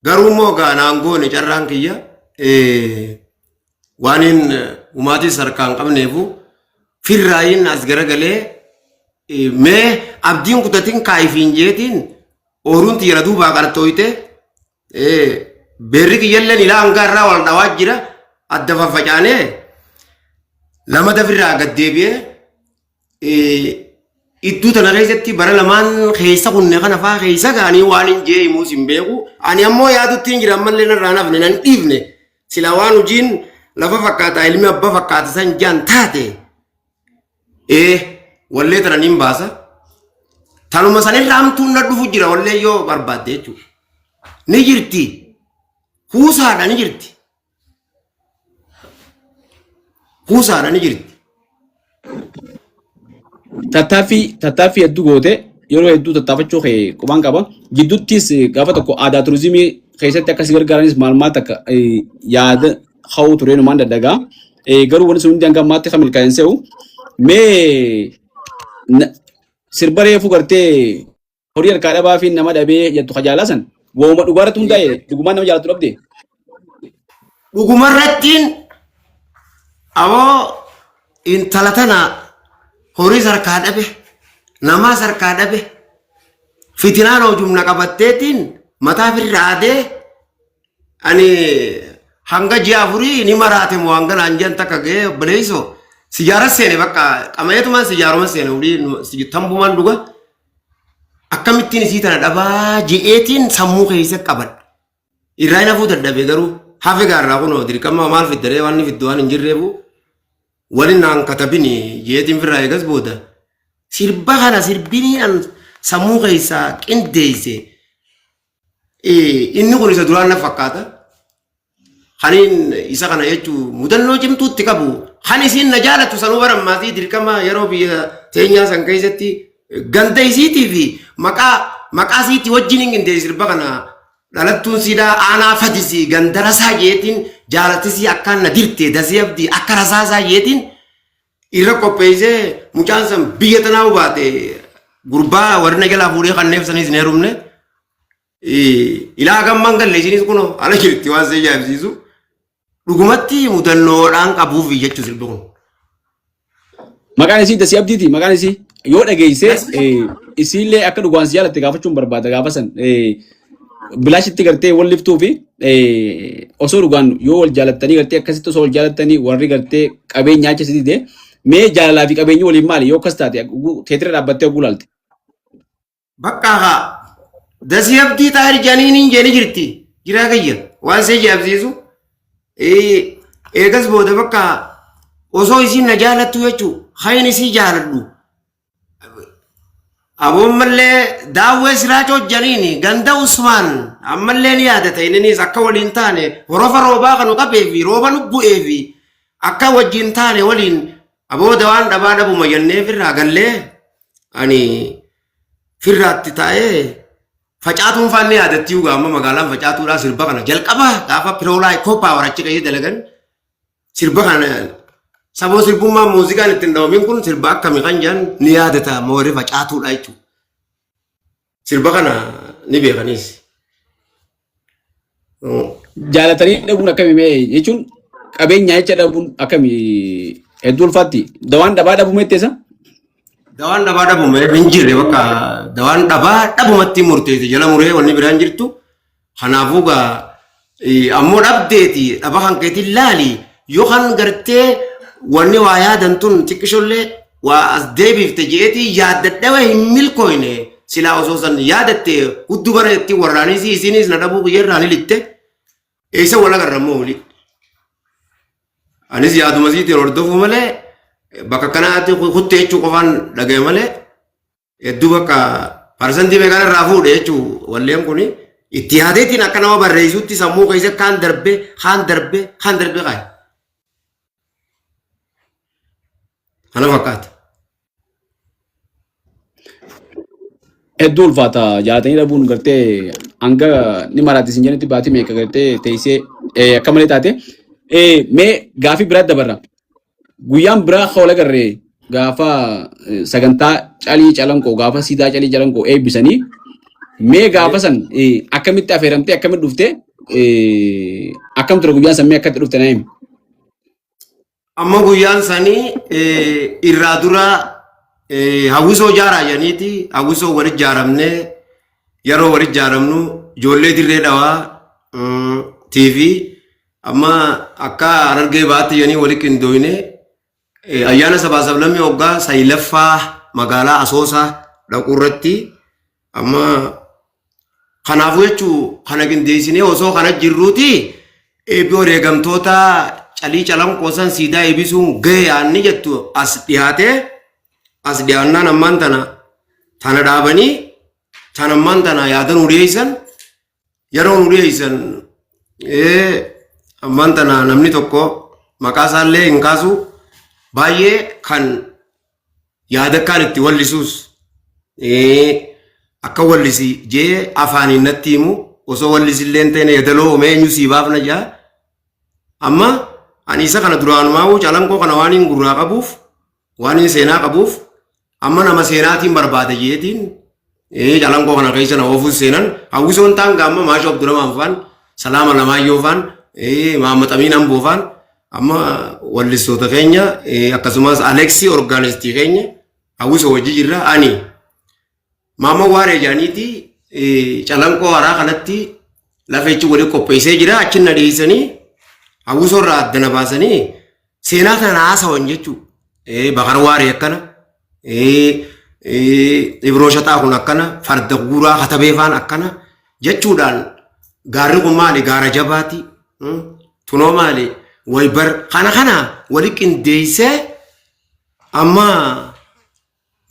Garuu immoo gaa naan goone carraan kiyya waaniin umaatis harkaa hin qabneefu firraayin as garagalee mee abdiin kutatin kaayifiin jeetiin ooruun tiyya na duubaa qarxooyte beerri kiyyalleen ilaa hangaa irraa wal dhawaa jira adda faffacaanee lama dafirraa gad deebi'ee Idduu tana keessatti bara lamaan keessa kunne kana faa keessa ga'anii waan hin jee himuus hin beeku. Ani ammoo yaadutti hin jira ammallee narraa nafne nan dhiifne. Sila waan hojiin lafa fakkaata ilmi abba fakkaata san jaan taate. Ee wallee tana niin baasa. Tanuma sanirra hamtuun na dhufu jira wallee yoo barbaadde jechuudha. Ni jirti. Kuusaadha ni jirti. Kuusaadha ni jirti. Tattaaffii hedduu goote yeroo hedduu tattaafachuu kee qubaan qaba. Gidduuttis gaafa tokko aadaa turizimii keessatti akka si gargaaranis maal maal takka yaada ka'uu ture numaan daddagaa. Garuu wanti sun hundi hanga ammaatti kan milkaa'in se'u. Mee sirba reefu gartee horii harkaa dhabaa fi nama dhabee jettu kajaalaa san waa'uma dhugaa irratti hundaa'e dhugumaan nama jaalatu dhabde. Dhugumarrattiin aboo intala tana horiis harkaa dhabe namaas harkaa dhabe fitinaan hojumna qabatteetiin mataa firra aadee ani hanga ji'a afurii ni maraate moo hanga naan ji'an takka ga'ee obboleessoo sijaara seene bakka qamayeetumaan sijaaruma seene horii tambumaan dhuga akkamittiin isii tana dhabaa je'eetiin sammuu keessa qabadha. Irraa hin hafuu dadhabe garuu hafe gaarraa kunoo dirqama maal fiddaree waan inni fiddu waan hin jirreefu waliin naan katabini jeetiin firraa eegas booda sirba kana sirbinii an sammuu keessaa qindeesse inni kun isa duraan na fakkaata. Kaniin isa kana jechuun mudannoo cimtuutti qabu. Kan isiin na jaalattu sanuu bara ammaatii dirqama yeroo biyya teenyaa san keessatti ganda isiitii fi maqaa maqaa isiitii wajjin hin qindeessi sirba kana dhalattuun siidaa aanaa fadisii ganda rasaa jeetiin jaalatisii akkaan na dirte dasii abdii akka rasaasaa jeetiin irra qopheessee mucaan san biyya tanaa hubaate gurbaa warri na jalaa fuudhee kanneef saniis hin heerumne. Ilaa gammaan galle isinis kunoo ala jirti waan si ajaa'ibsiisu. Dhugumatti mudannoodhaan qabuuf jechuu sirbi kun. Maqaan isii Dasii Abdiiti. Maqaan isii yoo dhageesse isiillee akka dhugaan si jaalatte gaafachuun barbaada gaafa san. Bilaashitti gartee wal liftuu fi osoo dhugaan yoo wal jaalattanii gartee akkasitti osoo wal jaalattanii warri gartee qabeenya achi si dide mee jaalalaa fi qabeenyi waliin maali yoo akkas taate teetira dhaabbattee oguu laalte. Bakka haa Dasii Abdii Xaahir jedhanii hin jeeni jirti. Jiraa kiyya waan see jaabsiisu. Eegas booda bakka osoo isiin na jaalattu jechuu hayin isii jaaladhu. Aboon mallee daawwee siraachoo janiini ganda Usmaan ammallee ni yaadata inninis akka waliin taane horofa roobaa kanu qabee fi rooba nu bu'ee fi akka wajjin taane waliin aboo dawaan dhabaa dhabuma jennee firraa gallee ani firraatti taa'ee facaatuun faan ni yaadatti yuugaa amma magaalaan facaatuudhaa sirba kana jalqaba gaafa piroolaa koppaa warachi keessa dalagan sirba kana saboo sirbummaa muuziqaan ittiin dhawamin kun sirba akkami kan jedhan ni yaadata amma warri facaatuudha jechuudha. Sirba kana ni beekanis. Jaalatanii dhabuun akkami mee jechuun qabeenya jecha dhabuun akkami hedduu ulfaatti. Dawaan dhabaa dhabuu meetteessa? Dawaan dhabaa dhabume hin jirre bakka dawaan dhabaa dhabumatti murteesse jala muree wanni biraan jirtu. Kanaafuu gaa ammoo dhabdeeti dhaba kan keetiin laali yoo kan gartee wanni waa yaadan tun xiqqishollee waa as deebifte jeetii yaaddadhawe hin milkooyne silaa osoo san yaadatte huddu bara itti warraaniis isinis na dhabuu kiyya ni litte eessa wal agarra immoo wali. Anis yaaduma isiitiin hordofuu malee bakka kanaatti kutte jechuu qofaan dhagaye malee hedduu bakka parsantii meeqaan irraa fuudhe jechuu walleen kuni itti yaadeetiin akka nama barreessutti sammuu keessa kaan darbe kaan darbe kaan darbe kaa'e. Kana fakkaata. Hedduu ulfaata jaalatanii dhabuun gartee hanga ni maraatti isin jedhanitti baatii meeqa gartee teessee akka malee taate. Mee gaafii biraatti dabarra. Guyyaan biraa akka wal agarre gaafa sagantaa calii calanqoo gaafa siidaa calii calanqoo eebbisanii mee gaafa san akkamitti affeeramtee akkamitti dhufte akkam ture guyyaan san mee akkatti dhufte na himi. Amma guyyaan sanii irraa dura hawwisoo jaaraa jedhaniiti hawwisoo wal ijaaramnee yeroo wal ijaaramnu ijoollee dirree dhawaa TV amma akka Harargee baatti jedhanii wali qindooyne ayyaana sabaa sablammii hoggaa saylaffaa magaalaa Asoosaa dhaquu irratti amma kanaafuu jechuu kana qindeessinee osoo kana jirruuti eebbi wareegamtoota calii calanqoo san siidaa eebisuun gahe yaanni jettu as dhiyaatee as dhiyaannaan ammaan tana tana dhaabanii tana ammaan tana yaada nuu dhiyeessan yeroo nuu dhiyeessan ammaan tana namni tokko maqaa isaallee hin kaasu baay'ee kan yaada akkaan itti wallisuus akka wallisi jee afaaniin natti himu osoo wallisillee hin ta'in yadaloo home eenyu sii baafna jaa amma ani isa kana duraanumaa calanqoo kana waan hin gurraa qabuuf waan hin seenaa qabuuf amma nama seenaatiin barbaada jeetiin calanqoo kana keessa na oofuus seenan hawwisoon taan gaamma maashoo Abduramaan faan Salaama Lamaayyoo faan Mahammad Amiin Amboo faan amma wallistoota keenya akkasumas Aleksii orgaanistii keenya hawwisoo wajji jirra ani Maamma Waaree jedhaniiti calanqoo haraa kanatti lafeechi wali qopheessee jira achi na dhiyeessanii hawwisoo irraa adda na baasanii seenaa kana haasawan jechuudha. Bakar Waaree akkana Ibroo Shaxaa kun akkana farda guuraa katabee faan akkana jechuudhaan gaarri kun maali gaara jabaati tunoo maali waybar kana kana wali qindeessee amma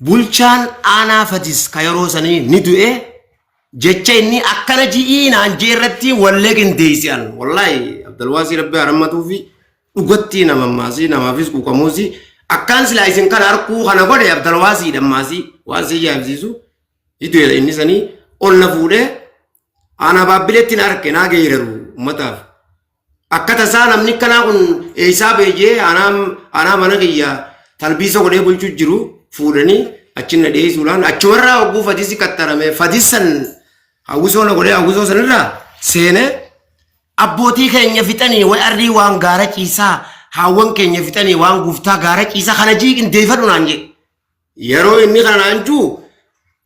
Bulchaan aanaa Fadis ka yeroo sanii ni du'e jecha inni akkana ji'ii naan jee irratti wallee qindeessi an wallaahi Abdalwaasii Rabbi haa rammatuufi dhugatti nama ammaasii namaafis quuqamuusi akkaan silaa isin kana arkuu kana godhe Abdalwaasii dhammaasii waan si ajaa'ibsiisu ni du'e inni sanii ol na fuudhee aanaa baabbileetti na arke naa geeraru ummataaf. Akka tasaa namni akkanaa kun eessaa ba'e jee anaa mana kiyya talbiisa godhee bulchuu jiru fuudhanii achi na dhiyeessuudhaan achumarraa hogguu fadisi kattarame fadis san hawwisoo na godhee hawwisoo sanirraa seenee abbootii keenya fixanii way arrii waan gaara ciisaa Haawwan keenya fixanii waan guuftaa gaara ciisa kana jii qindeeffadhu naan jedhe. Yeroo inni kana naan juu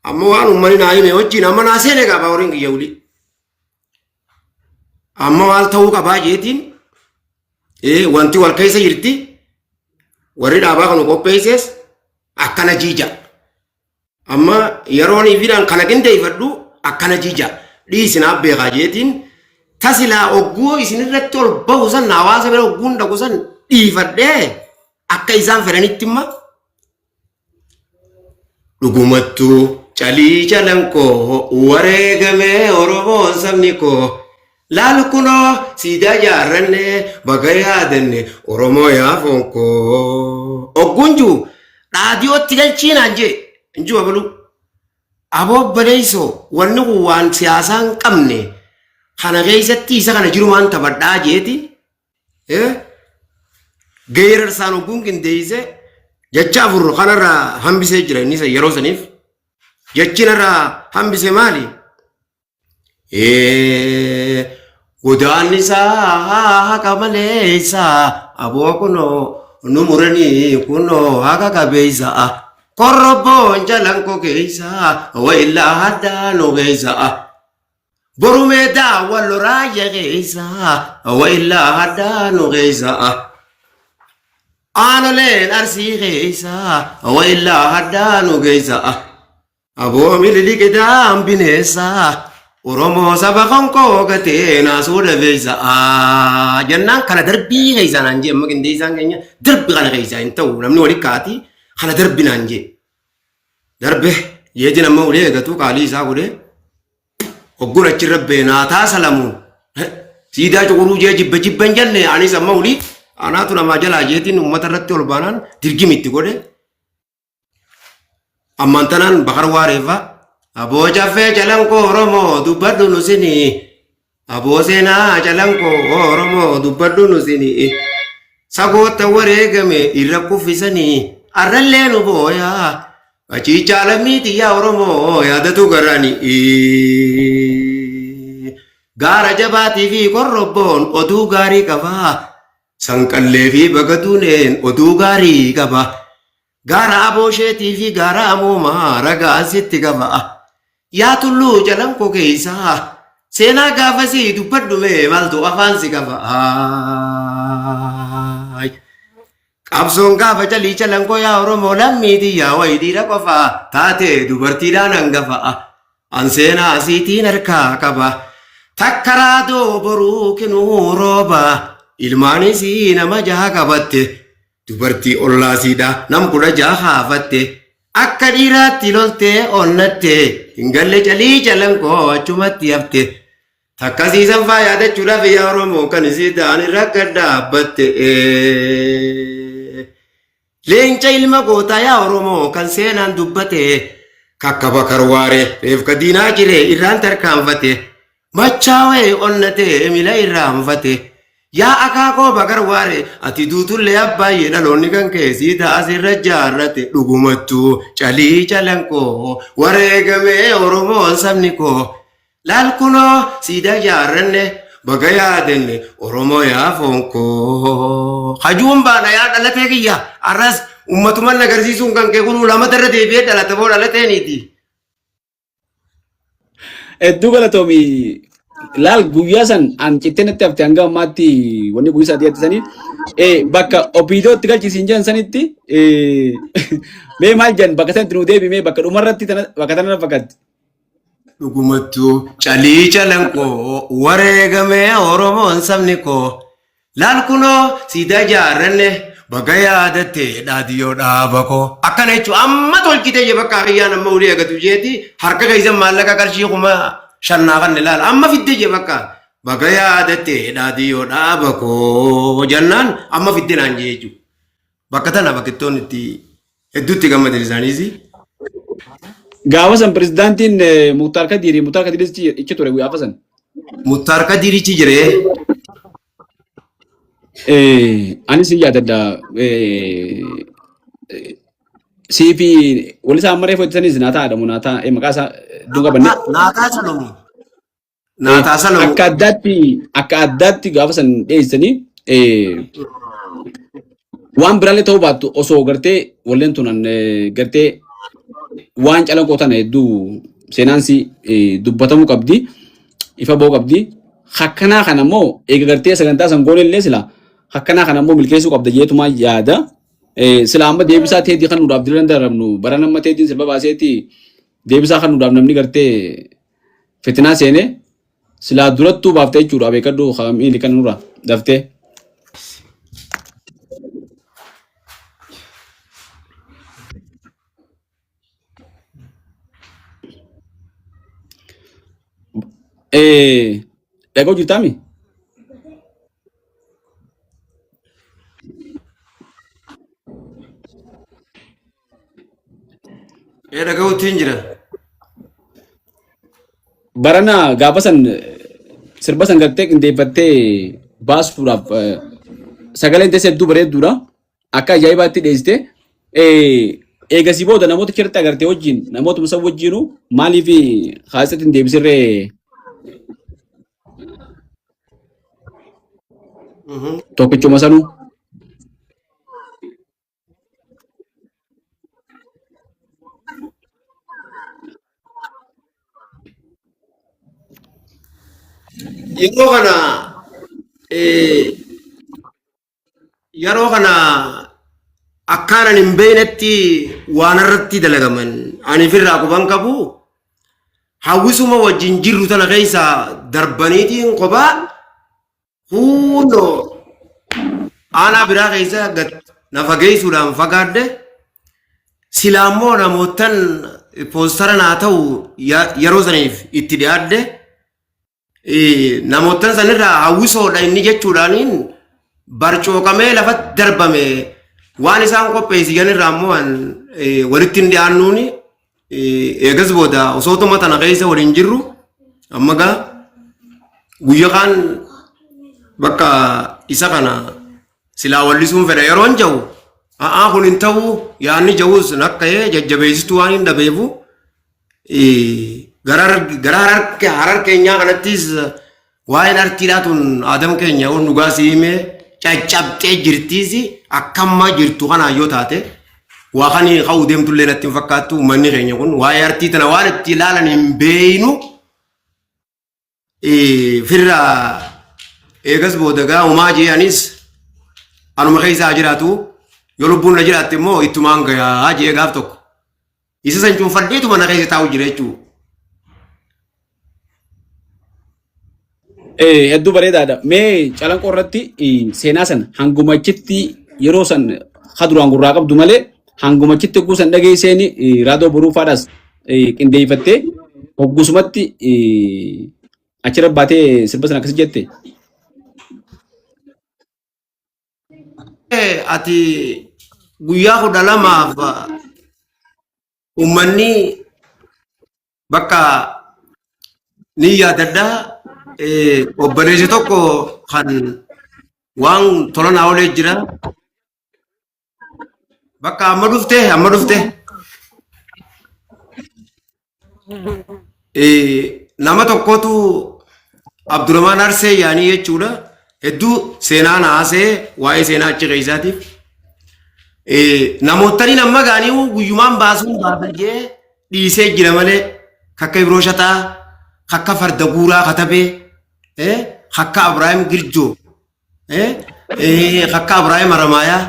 amma waan uummanni naa hime wajjin amma naa seene qaba horiin kiyya wuli. Amma maal ta'uu qabaa jeetiin wanti wal keessa jirti warri dhaabaa kana qopheesses akkana jiija. Amma yeroon ifiidhaan kana qindeeffadhu akkana jiija. Dhiisi naaf beekaa jeetiin tasilaa ogguu isinirratti ol bahu san hawaasa bira ogguun dhaqu san dhiifadhee akka isaan fedhanitti imma Dhugumattuu calii calanqoo wareegamee Oromoon sabni koo laal kunoo siidaa jaarranne baga yaadanne Oromoo yaa foon koo. Ogguun jiru dhaadiyootti galchii naan jee hin jiru abaluu. Aboo obboleessoo wanni kun waan siyaasaa hin qabne kana keessatti isa kana jirumaan taphadhaa jeeti. Geerarsaan ogguun qindeessee jecha afur kanarraa hambisee jira inni yeroo saniif. Jechi narraa hambise maali? Godaannisaa haqa maleessa aboo kunoo nu muranii kunoo haqa qabeessa korrobboon jalanko keessa wayillaa haddaa nu keessa. Boru meedaa wallo raayya keessa wa illaa haddaa nu keessa. Aanoleen arsii keessa wa illaa haddaa nu keessa. Aboo mililikidaan bineessa Oromoo saba konkoo gatee naasuu dhabeessa. Jennaan kana darbii keessa naan jee amma qindeessaan keenya darbi kana keessa hin ta'u namni wali kaati kana darbi naan jee. Darbe jeetiin amma ulee eegatu qaalii isaa godhee hogguun achirra beenaataa salamuun siidaa cuquruu jee jibba jibba hin jenne anis amma ulii anaatu namaa jalaa jeetiin uummata irratti ol baanaan dirgimi itti godhe ammaan tanaan bakar waareeffaa aboo caffee calanqoo oromoo dubbadhu nu sinii aboo seenaa calanqoo oromoo dubbadhu nu sinii sagoota wareegame irra kuffisanii arrallee nu booyaa Achiichaa lammii tiyyaa Oromoo yaadatu garani. Gaara jabaatii fi korrobboon oduu gaarii qaba. Sanqallee fi bagaduuneen oduu gaarii qaba. Gaara aboosheetii fi gaara amoomaa ragaan sitti qaba. Yaa tulluu calanqoo keessaa seenaa gaafasii dubbadhu mee maaltu afaan si qaba. Qabsoon gaafa calii calanqoo yaa Oromoo lammii tiyyaa wayi dhiira qofa taate dubartiidhaan hangafa. An seenaa asiitiin harkaa qaba. Takka raadoo boruu kinuu rooba. Ilmaanis nama jaha qabatte. Dubartii ollaasiidha nam 16 haafatte. Akka dhiiraatti loltee onnatte. Hin galle calii calanqoo achumatti hafte. Takka siisan faa yaadachuudhaaf yaa Oromoo kan isii ta'an irra akka dhaabbatte. Leenca ilma gootaa yaa Oromoo kan seenaan dubbate. Kakka bakar waare reefka diinaa jire irraan tarkaanfate. Machaawee onnate mila irraanfate. Yaa akaakoo bakar waare ati duutullee abbaayyee dhaloonni kan kee sii ta'a sirra jaarrate dhugumattuu calii calanqoo wareegamee Oromoon sabni koo Laal kunoo siidaa ijaarranne baga yaadenne Oromoo yaa foon koo. Hajuun baana yaa dhalatee kiyya arras ummatuman agarsiisuun kan kee kunuu lamata irra deebi'ee dhalate moo dhalateeniiti. Hedduu galatoomi. Laal guyyaa san an cittee natti hafte hanga ammaatti wanni guyyaa sadii sanii bakka opiidootti galchisiin jedhan sanitti mee maal jedhan bakka sanitti nuu deebi mee bakka dhumarratti bakka tana fakkaatti. Dhugumattuu calii calanqoo wareegamee Oromoon sabni koo laal kunoo siidaa ijaarranne baga yaadatte dhaadiyoo dhaaba koo akkana jechuun amma tolchite je bakka kiyyaan amma ulee agatu jeeti harka keessan maallaqa qarshii 5000 naa kanne laal amma fidde je bakka baga yaadatte dhaadiyoo dhaaba koo jennaan amma fidde naan jee jechuudha. Bakka tana bakkittoon itti hedduutti gammadan isaaniis. Gaafa san pirezidaantiin Muktaar Kadiiri Muktaar Kadiiris ichi ture gaafa san. Muktaar Kadiirichi jiree. Anis hin yaadadha. Sii fi wal isaa amma reefu hojjetanis naa ta'a dhamu naa ta'a maqaa isaa iddoo qabanne. Naataa Salomoon. Naataa Salomoon. Akka addaatti gaafa san dhiyeessanii Waan biraallee ta'uu baattu osoo gartee walleen tunan gartee waan calanqoo tana hedduu seenaansi dubbatamuu qabdi ifa ba'uu qabdi. Hakkanaa kana immoo eega gartee sagantaa san goone illee sila hakkanaa kana immoo milkeessuu qabda jeetumaa yaada. Sila amma deebisaa teetii kan nuudhaaf dira danda'amnu bara nama teetiin sirba baaseeti deebisaa kan nuudhaaf namni gartee fitinaa seenee silaa durattuu baaftee jechuudha beekadhu miili kan nurraa daftee. Dhaga'u jirtaami? Ee dhaga'uutiin jira. Barana gaafa san sirba san gartee qindeeffattee baasuudhaaf sagaleen teessa hedduu bareedduudha. Akka ajaa'ibaatti dhiyeessite. Eegasii booda namoota achirratti agartee wajjin namoota san wajjinu maaliif haasatti hin deebisirree tokkichuma sanuu. Yeroo kana yeroo kana akkaan ani hin beeknetti waan irratti dalagaman ani ofirraa quban qabu hawwisuma wajjin jirru tana keessa darbaniitiin kophaa Kunoo aanaa biraa keessa gad na fageessuudhaan fagaadhe silaa immoo namootan poostara naa ta'u yeroo saniif itti dhiyaadhe namootan sanirraa hawwisoodha inni jechuudhaaniin barcooqamee lafatti darbame waan isaan qopheessigan irraa immoo walitti hin dhiyaannuuni Eegas booda osootuma tana keessa waliin jirru amma gaa guyya kaan bakka isa kana silaa wallisuun fedha yeroon jahu a'aa kun hin ta'u yaanni jahus nakka'ee jajjabeessituu waan hin dhabeefu gara gara harar keenyaa kanattis Waa'een artiidhaa tun aadam keenya yoon dhugaa si hime caccabxee jirtiis akkamma jirtu kanaan yoo taate waa kan ka'uu deemtullee natti hin fakkaattu uummanni keenya kun waa'ee artii tana waan itti ilaalan hin beeynu firra eegas booda gaa homaa jee anis anuma keessa haa jiraatu yoo lubbuun na jiraatte immoo ittumaan gayaa jee gaaf tokko Isa san cuunfadheetu mana keessa taa'u jira jechuudha. Hedduu bareedaadha. Mee calanqoo irratti seenaa sana hanguma achitti yeroo san ha duraan gurraa qabdu malee hanguma achitti hogguu san dhageesseen raadoo boruufaadhaas qindeeffattee hoggusumatti achirra baatee sirba sana akkasi jette. Ati guyyaa 12f uummanni bakka ni yaadadha. Obboleessi tokko kan waan tola naa olee jira. Bakka amma dhufte amma dhufte. Nama tokkotu Abdurrahmaan Arsee yaanii jechuudha. Hedduu seenaa na haasee waa'ee seenaa achi keessaatiif. Namootni amma gaanii guyyumaan baasuun baasan jee dhiisee jira malee kakka Ibroo Shaxaa, kakka Farda Guuraa Katabee, kakka Abrahaam Girjoo Kakka Abrahaam Haramaayaa,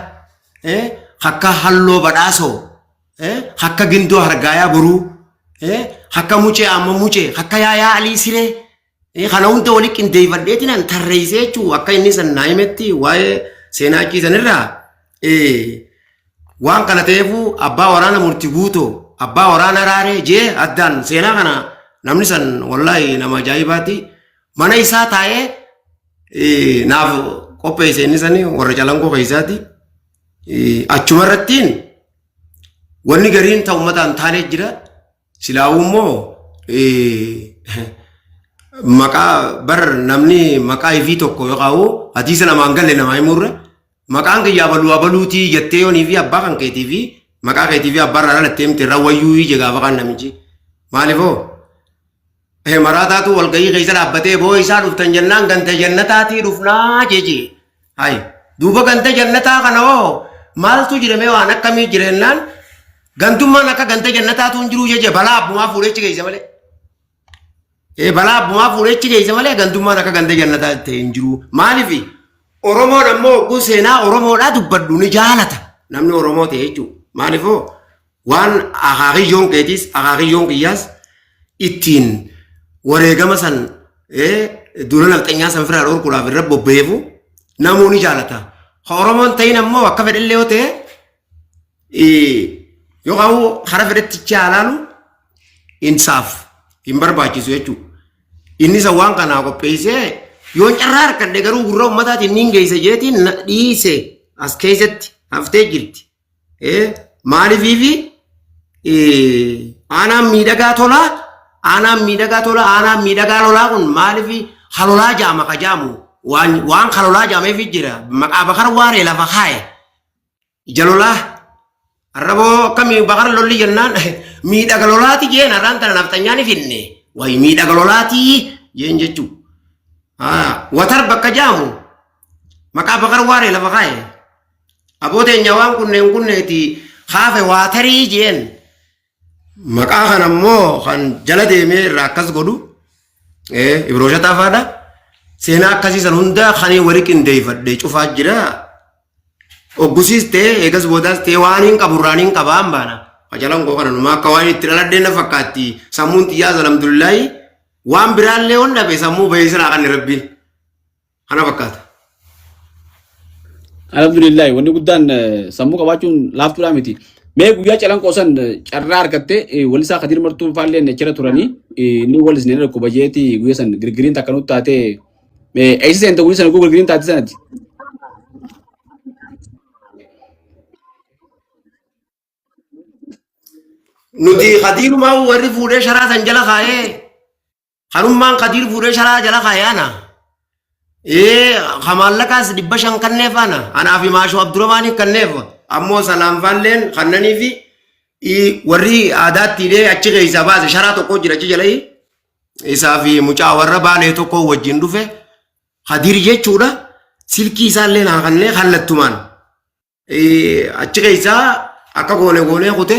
kakka Halloo Badhaasoo, kakka Gindoo Hargaayaa Boruu, kakka Mucee Amma Mucee, kakka Yaayaa Alii Siree, kana hunda wali qindeeffadheetiin an tarreessee jechuun akka inni san naa himetti waa'ee seenaa achii sanirraa waan kana ta'eefu abbaa waraana murti guutoo abbaa waraana raaree jee addaan seenaa kana namni san wallaahi nama ajaa'ibaati mana isaa taa'ee naaf qopheesse inni sani warra calanqoo keessaati. Achuma irrattiin wanni gariin ta'u uummataan taanee jira. Silaawuu immoo maqaa bar namni maqaa ifii tokko yookaan hadiisa namaan galle namaa himuurra maqaan kiyya abaluu abaluutii jettee yoonii fi abbaa kan keetii fi maqaa keetii fi abbaa irraa dhalattee himte irra wayyuu ije gaafa kan namichi. Maaliifoo? Maraataatu walgahii keessa dhaabbatee boo isaa dhuftan jennaan ganta jannataatii dhufnaa jechi. Hayi Duuba ganda jannataa kana hoo maaltu jira mee waan akkamii jira jennaan gandummaan akka ganda jannataatu hin jiru jecha balaa abbumaa fuudhee achi geesse malee. Ee balaa abbumaa fuudhee achi geesse malee gandummaan akka ganda jannataa ta'e hin jiru. Maaliif Oromoon ammoo hogguu seenaa Oromoodhaa dubbadhu ni jaalata namni Oromoo ta'e jechuudha. Maaliifoo waan akaakiyyoon keetiis akaakiyyoon kiyyaas ittiin wareegama san duula nafxanyaa san firaa dhorkuudhaaf irra bobba'eefu namuu ni jaalata. Ka Oromoon ta'in ammoo akka fedhellee yoo ta'e yookaan kara fedhetti jaalaalu insaaf hin barbaachisu jechuudha. Inni isa waan kanaa qopheessee yoon carraa harkadhe garuu gurra ummataatiin niin geessa jeetiin na dhiise as keessatti haftee jirti. Maaliifiifi aanaan miidhagaa tolaa aanaan miidhagaa tolaa aanaan miidhagaa lolaa kun maaliifi halolaa jaama ka jaamu waan halolaa jaameef jira maqaa bakar waaree lafa kaaye Ija lolaa. Arraboo akkamii bakar lolli jennaan miidhaga lolaati jeen har'aan tana nafxanyaa ni finne. Wayi miidhaga lolaati jeen jechuu. Watar bakka jaamu maqaa bakar waaree lafa kaaye. Aboo teenya waan kunneen kunneeti haafe waatarii jeen. Maqaa kana immoo kan jala deemee irraa akkas godhu Ibroosha Xaafaadha. Seenaa akkasii san hunda kan wali qindeeffadhe cufaa jira. Oggusiis ta'e eegas boodaas ta'e waan hin qabu irraan hin qabaa hin baana. Qacalan koo kana numaa akka waan itti dhaladhee na fakkaatti. Sammuun xiyyaas alhamdulillaahi waan biraallee on dhabe sammuu bahee silaa kan rabbiin. Kana fakkaata. Alhamdulillah wanni guddaan sammuu qabaachuun laaftuudhaa miti. Mee guyyaa calanqoo san carraa argatte walisaa Kadir Martuu faallee achirra turanii inni walisne ni dhukkuba jeeti guyyaa san girgiriin takka nutti taatee eessa seente guyyaa sana girgiriin taate sanatti. Nuti Kadiirumaa warri fuudhee sharaa san jala kaayee Kanummaan Kadiir fuudhee sharaa jala kaa'e ana. Ee ka maallaqaas 500 kanneef ana. Anaa fi Maashoo Abdurrahmaanii kanneef. Ammoo Salaam faalleen kannanii fi warri aadaatti hidhee achi keessaa baase sharaa tokko jira achi jala. Isaa fi mucaa warra baalee tokko wajjin dhufe. Kadiir jechuudha. Silkii isaallee naa kannee kallattumaan. Achi keessaa akka goone goonee kute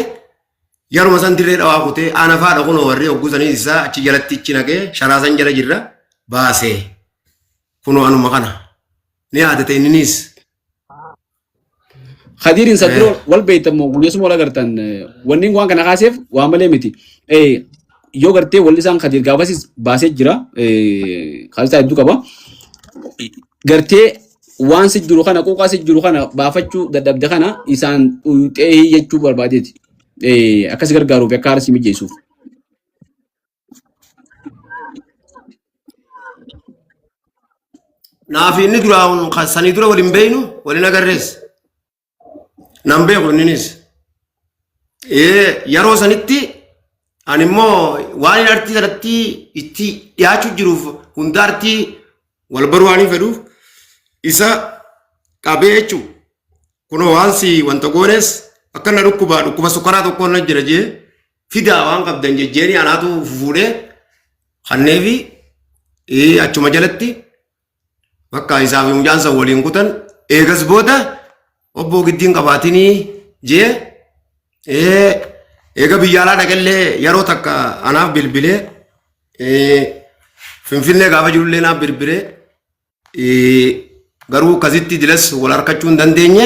yeruma san dirree dhawaa kute ana faadha kunoo warri hogguu sanii isaa achi jalatti ichi naqee sharaa san jala jirra baasee kunoo anuma kana ni yaadate inninis. Khadirin isa dura wal beektan moo guyyaa wal agartan wanni waan kana kaaseef waan malee miti. Yoo gartee wallisaan Khadir gaafasis baasee jira kaasisaa hedduu qaba. Gartee waan si jiru kana quuqaa si jiru kana baafachuu dadhabde kana isaan dhuyxee jechuu barbaadeeti. Akka si gargaaruuf akka haala si mijeessuuf. Naaf inni duraa kan sanii dura waliin beeynu waliin agarrees. Nan beeku inninis. Yeroo sanitti ani immoo waan inni artii sanatti itti dhiyaachuu jiruuf hunda artii wal baruu waan hin fedhuuf isa qabee jechuudha. Kunoo waan si wanta goones akka na dhukkuba dhukkuba sukkaraa tokko na jira jee fidaa waan qabdan jejjeeni anaatu fuudhee kanneefi achuma jalatti bakka isaa fi mucaan san waliin kutan eegas booda obboo giddiin qabaatinii jee eega biyya alaa dhaqellee yeroo takka anaaf bilbilee finfinnee gaafa jirullee naaf bilbilee garuu akkasitti dilas wal harkachuu hin dandeenye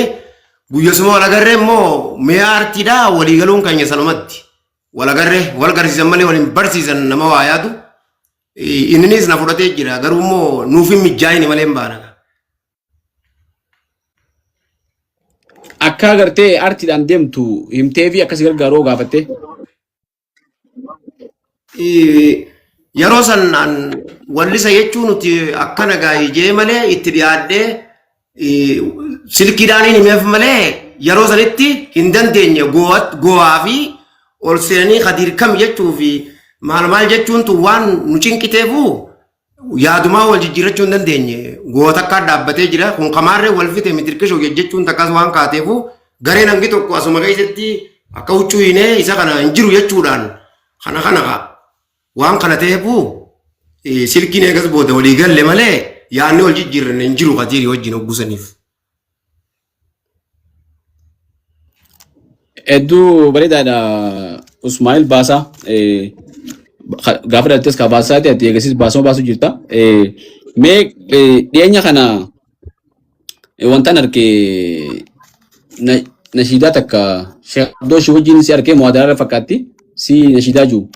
guyyasuma wal agarree immoo mi'a artiidha walii galuun keenya sanumatti wal agarree wal garsiisan malee wal hin barsiisan nama waa yaadu Inninis na fudhatee jira garuu immoo nuuf hin mijaa'ini malee hin baana. Akka agartee artiidhaan deemtu himtee fi akkasi gargaaruu gaafattee. Yeroo san an wallisa jechuun nuti akka nagaa ijee malee itti dhiyaadhee silkiidhaan hin himeef malee yeroo sanitti hin dandeenye gowaa fi ol seenanii kadiir kam jechuu fi maal maal jechuun tun waan nu cinqiteefu yaadumaa wal jijjiirrachuu hin dandeenye gowa takkaa dhaabbatee jira kun kamaarree wal fite mitirkishoo jechuun takkas waan kaateefu gareen hangi tokko asuma keessatti akka huccuu hiinee isa kana hin jiru jechuudhaan kana kana Waan kana ta'eefu silkiin eegas booda walii galle malee yaadni wal jijjiirranne hin jiru Kadiirii wajjin hoggusaniif. Hedduu bareedaadha Usmaa'il Baasaa. Gaafa dhalattes ka baasaati ati eegasiis baasuma baasu jirta. Mee dhiyeenya kana wantaan arge nashiidaa takka Sheekh Abdooshi wajjin si arkee muhaadaraa fakkaatti si nashiidaa jiru.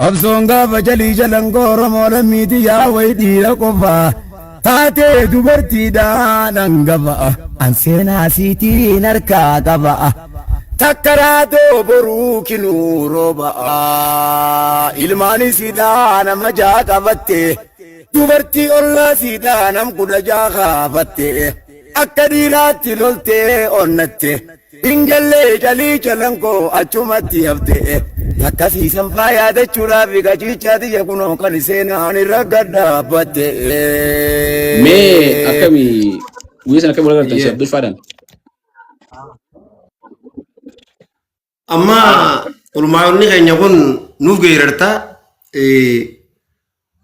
Qabsoon gaafa jalii jalangoo Oromoo lammiiti yaa wayi dhiira qofa taatee dubartiidhaan hangafa an seenaa siitiin harkaa qaba takka raadoo boruu kinuu rooba ilmaan isiidhaa nama jaa qabatte dubartii ollaa siidhaa nam 16 kaafatte akka dhiiraatti loltee onnatte hin gallee jalii calankoo achumatti hafte takkasiisan faa yaadachuudhaaf qaciichaa tiyya kunoo kan seenaan irra gad dhaabbatte. Mee akkami guyyaa sana akkami wal agartan Sheekh Abdul Faadhaan? Amma ulmaa'onni keenya kun nuuf geerarta.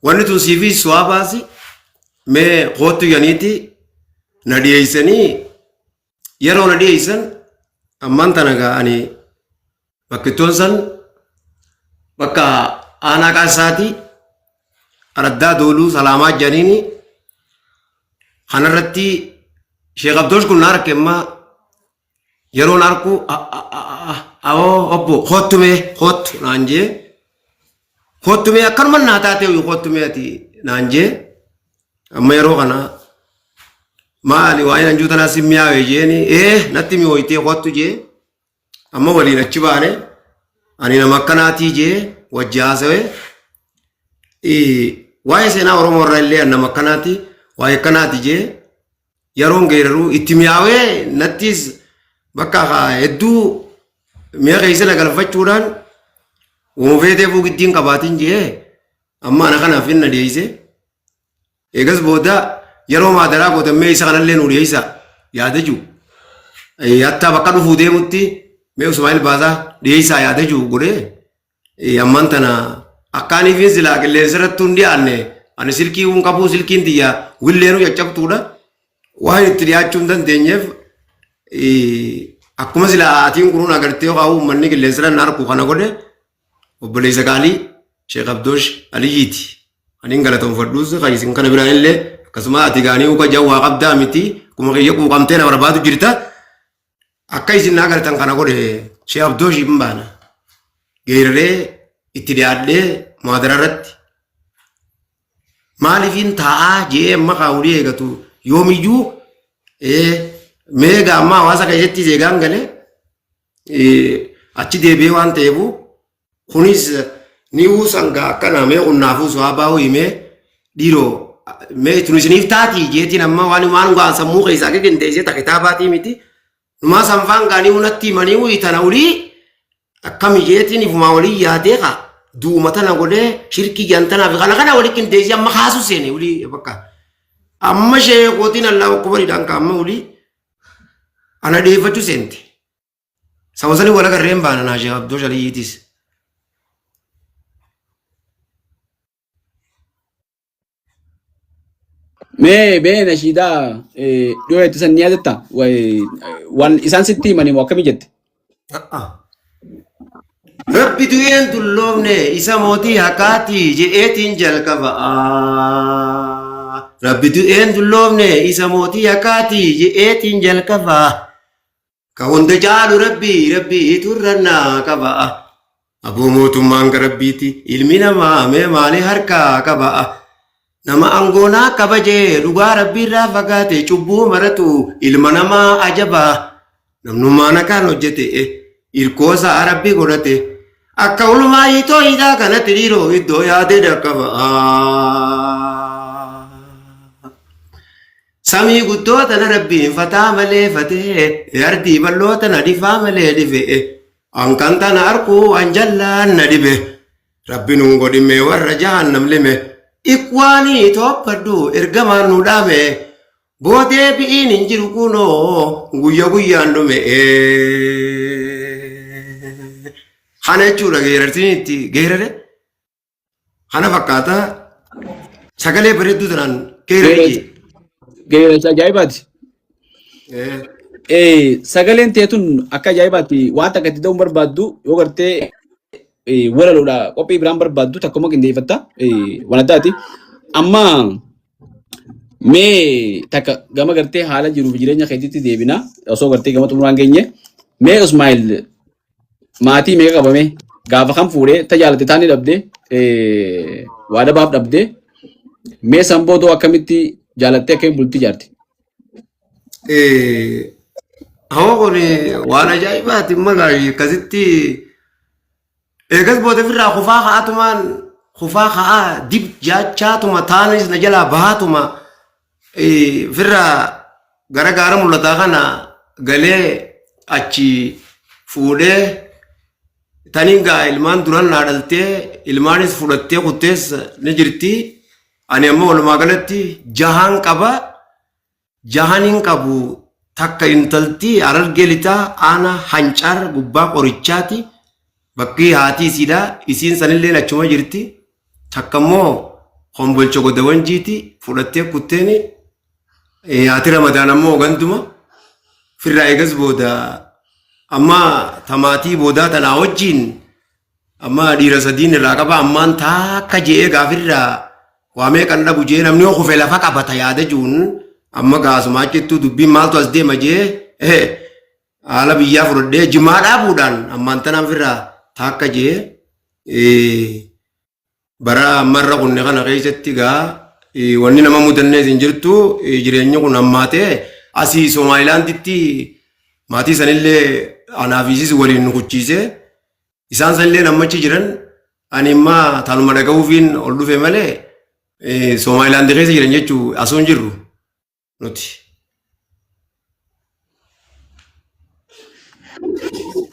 Wanni tun siifis su'aa baasi mee koottu yaniiti na dhiyeessanii yeroo na dhiyeessan ammaan tana gaa ani bakkittoon san bakka aanaa qaasaati araddaa dooluu salaamaa janiini kanarratti Sheekh Abdoosh kun na arke ammaa yeroon arku awoo obbo koottu mee koottu naan jee koottu mee akkanuma naa taatee koottu mee ati naan jee amma yeroo kana maali waa'een anjuu tanaa si mi'aawe jeeni ee natti mi'ooytee koottu jee amma waliin achi baane ani nama akkanaatii jee wajji haasawe waa'ee seenaa Oromoo irraa illee ani nama akkanaati waa'ee akkanaati jee yeroon geeraruu itti mi'aawee nattis bakka hedduu mi'a keessa na galfachuudhaan uuma feeteefuu giddiin qabaatiin jee amma ana kanaaf hin na dhiyeesse. Eegas booda yeroo maadaraa gootan mee isa kanallee nuu dhiyeessa yaada jiru. Hattaa bakka dhufuu deemutti mee Usmaa'il Baasaa dhiyeessaa yaada jiru godhee ammaan tana akkaaniifin silaa qilleensa irratti hin dhiyaanne ani silkii hin qabuu silkiin tiyya willeenuu caccabtuudha. Waan itti dhiyaachuu hin dandeenyeef akkuma silaa atiin kunuun agartee yookaan uummanni qilleensa irra arku kana godhe obboleessa qaalii Sheekh Abdoosh Aliyyiiti. Aniin galatoomfadhuus kan isin kana biraan illee akkasuma ati gaanii uka jawwaa qabdaa miti akkuma kiyya quuqamtee na barbaadu jirta. Akka isin naa galtan kana godhe Sheekh Abdoosh hin baana. Geeraree itti dhiyaadhee muhaadara irratti maaliifin taa'aa je'ee amma kaawulii eegatu yoomiyyuu mee egaa amma hawaasa keessatti eegaan galee achi deebi'ee waan ta'eefu kunis ni huusan gaa akkana mee qunnaafuu su'aa baa'uu himee dhiiroo mee tun isiniif taatii jeetiin amma waan waan waan sammuu keessaa qindeessee ta kitaabaatii miti numaa sanfaan gaanii hunatti himanii wii tana olii akkami jeetiin ifumaa olii yaadee kaa duuma tana godhee shirkii jantanaa fi kana kana walii qindeessee amma kaasuu seene olii bakka amma sheekootiin allaa okkubariidhaan ka amma olii ana dhiyeeffachuu seente. Saba sanii wal agarreen baana naa Sheekh Abdoo Shaliyyiitis. Mee mee nashiidaa dhiyoo itti san ni yaadatta? Waan isaan sitti himanii moo akkamii jette? Rabbi du'een dulloomne isa mootii haqaati je'eetiin jalqaba. Rabbi du'een dulloomne isa mootii haqaati je'eetiin jalqaba. Ka hunda caalu Rabbi Rabbi turrannaa qaba. Aboo mootummaan ka Rabbiiti ilmi namaa mee maali harkaa qaba. Nama angoonaa kabajee dhugaa Rabbiirraa fagaate cubbuu maratu ilma namaa ajaba. Namnummaan akkaan hojjete irkoosaa Rabbi godhate. Akka ulumaa hiitoo hidhaa kanatti dhiiroo iddoo yaadee dhaqqaba. Samii guddoo tana Rabbiin fataa malee fatee ardii bal'oo tana dhifaa malee dhife. An kan tana arkuu an jallaan na dhibe. Rabbi nun godhime warra jahannam lime. Ikwaanii toobbadhu ergamaan nu dhaame. Boodee bi'iin hin jiru kunoo guyya guyyaan dhume. Kana jechuudha geerartiin itti geerare. Kana fakkaata sagalee bareedduu tanaan geerare. Geerarsa ajaa'ibaati. Sagaleen tee tun akka ajaa'ibaatti waan takka itti ta'uun barbaaddu yoo gartee walaloodha qophii biraan barbaaddu takkuma qindeeffatta waan addaati. Amma mee takka gama gartee haala jiruuf jireenya keetiitti deebina osoo gartee gama xumuraan geenye. Mee Usmaa'il maatii meeqa qabame gaafa kam fuudhee ta jaalate taani dhabde waa dhabaaf dhabde mee san boodoo akkamitti jaalattee akkamitti bultii ijaarte? Hawa kun waan ajaa'ibaati magaa akkasitti eegas booda ofirraa kufaa ka'atumaan kufaa ka'aa dib jaachaatuma taanis na jalaa bahaatuma ofirraa gara gaara mul'ataa kana galee achi fuudhee taniin gaa ilmaan duran naa dhaltee ilmaanis fudhattee kuttees ni jirti. Ani amma walumaa galatti jahaan qaba. Jahaniin qabu takka intalti Harargee Lixaa aanaa Hancaar gubbaa qorichaati. Bakki haatii isiidha. Isiin sanillee achuma jirti. Takka immoo Kombolcha goda Wanjiiti fudhattee kutteeni. Haati Ramadaan ammoo ganduma. Firraa eegas booda amma tamaatii boodaa tanaa wajjiin Amma dhiira sadiin irraa qaba ammaan taakka je'ee gaafirraa waa meeqan dhabu je'ee namni yoo kufe lafa qabata yaada jiruun amma gaasuma achittuu dubbiin maaltu as deema je'ee haala biyyaa fudhadhee jimaa dhaabuudhaan ammaan tanaan firraa taakka je'ee bara ammarra kunne kana keessatti gaa wanni nama mudannees hin jirtu jireenyi kun hammaatee asii Somaalilaanditti maatii sanillee anaaf isis waliin nu kuchiisee Isaan sanillee nammachi jiran ani immaa tanuma dhaga'uufiin ol dhufe malee Somaalilaand keessa jiran jechuu asuu hin jirru nuti.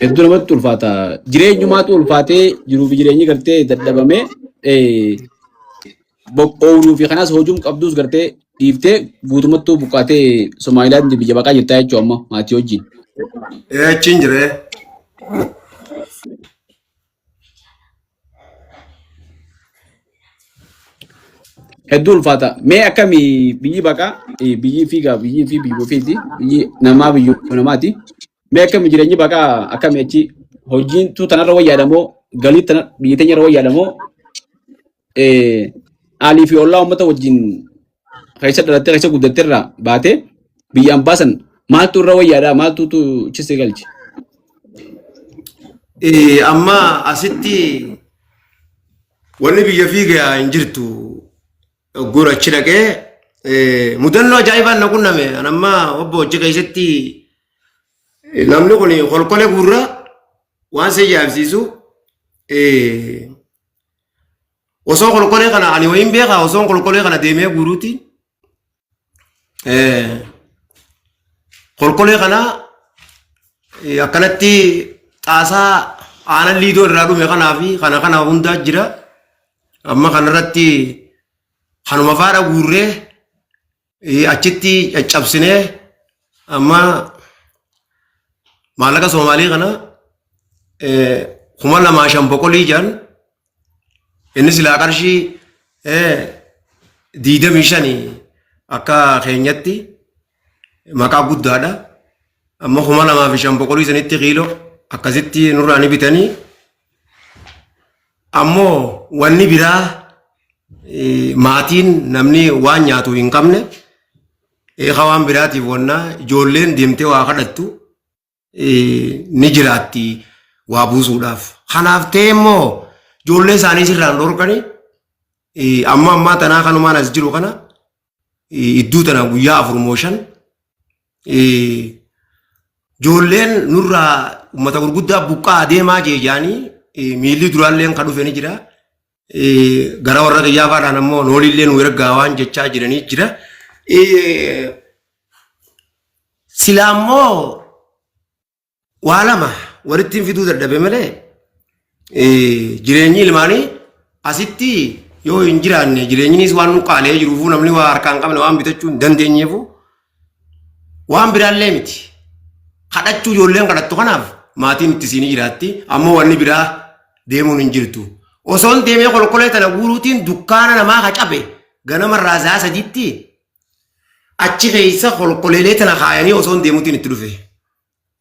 Hedduu namatti ulfaata. Jireenyumaatu ulfaatee jiruu fi jireenyi gartee dadhabamee ooyiruu fi kanaas hojuum qabduus gartee dhiiftee guutumattuu buqqaatee Somaalilaand biyya baqaa jirtaa jechuu amma maatii wajjin. Achiin jira. Hedduu ulfaata. Mee akkami biyyi baqaa biyyi fiigaa biyyi fi biyyi ofiiti biyyi namaa biyyi namaati. Mee akkami jireenyi baqaa akkami achi hojiin tu tanarra wayyaadha moo galii tana biyya teenyarra wayyaadha moo aalii fi ollaa uummata wajjin keessa dhalattee keessa guddatte irraa baatee biyyaan baasan maaltu irra wayyaadha maaltu tu chisse galche. Amma asitti wanni biyya fiigaa hin jirtu. Ogguun achi dhaqee mudannoo ajaa'ibaan na qunname. An amma obbo hojii keessatti namni kun kolkolee guurra waan si ajaa'ibsiisu osoo kolkolee kana ani wayiin beekaa osoo kolkolee kana deemee guuruuti kolkolee kana akkanatti xaasaa aanan liidoo irraa dhume kanaa fi kana kana hundaa jira. Amma kanarratti kanuma faadha guurree achitti caccabsinee amma maallaqa Soomaalii kana 2500 jedhan inni silaa qarshii 25 akka keenyatti maqaa guddaadha. Amma 2500 sanitti kiiloo akkasitti nurraa ni bitanii Ammoo wanni biraa maatiin namni waan nyaatu hin qabne eeka waan biraatiif wannaa ijoolleen deemtee waa kadhattu ni jiraatti waa buusuudhaaf. Kanaaf ta'e immoo ijoollee isaanii sirraan dhorkani amma ammaa tanaa kanumaan as jiru kana idduu tana guyyaa 4 moo 5 Ijoolleen nurraa uummata gurguddaa buqqaa adeemaa jee jaanii miilli duraalleen kan dhufe ni jira. Gara warra kiyyaafaadhaan ammoo nooliillee nu ergaa waan jechaa jiranii jira. Silaa immoo waa lama walitti hin fiduu dadhabe malee jireenyi ilmaanii asitti yoo hin jiraanne jireenyinis waan nu qaalee jiruufuu namni waa harkaa hin qabne waan bitachuu hin dandeenyeefu waan biraallee miti. Kadhachuu ijoolleen kadhattu kanaaf maatiin itti siinii jiraatti ammoo wanni biraa deemuun hin jirtu. Osoon deemee kolkolee tana guuruutiin dukkaana namaa ka cabe ganamarraa sa'a 3tti achi keessa kolkoleelee tana kaayanii osoon deemuutiin itti dhufe.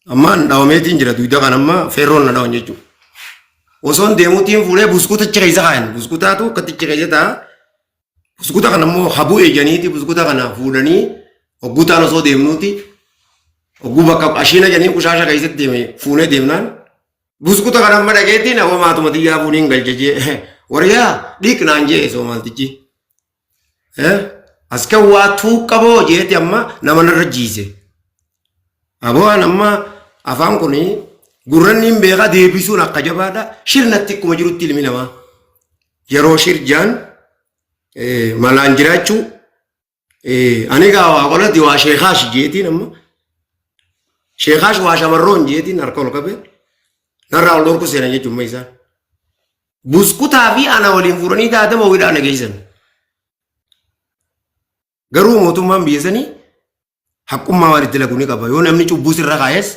Ammaan dhawameetiin jira dugda kan amma feerroon na dhawan jechuudha. Osoon deemuutiin fuudhee buskuta achi keessa kaayan. Buskutaatu akkatti achi keessa ta'a. Buskuta kana immoo habuu eeganiiti buskuta kana fuudhanii hogguu taan osoo deemnuuti hogguu bakka ashiina jedhanii qushaasha keessatti deeme fuunee deemnaan buskuta kana amma dhageettiin hawwa maatuma xiyyaa fuuniin galche jee wariyaa dhiiq naan jee soomaaltichi. As kan waa tuuqqaboo jeeti amma nama narra jiise. Aboo an amma afaan kun gurranni hin beekaa deebisuun akka jabaadha. Shirnatti akkuma jirutti ilmi namaa. Yeroo shir jaan malaan jiraachuu ani gaa waa qolatti waa sheekaash jeetiin amma sheekaash waa shamarroon jeetiin harka ol qabee narraa ol dhorku seenan jechuun isaan. Buskutaa fi ana waliin fuudhanii daadama hidhaa na geessan. Garuu mootummaan biyya sanii haqqummaa waan itti lagu ni qaba. Yoo namni cubbuu sirra kaa'es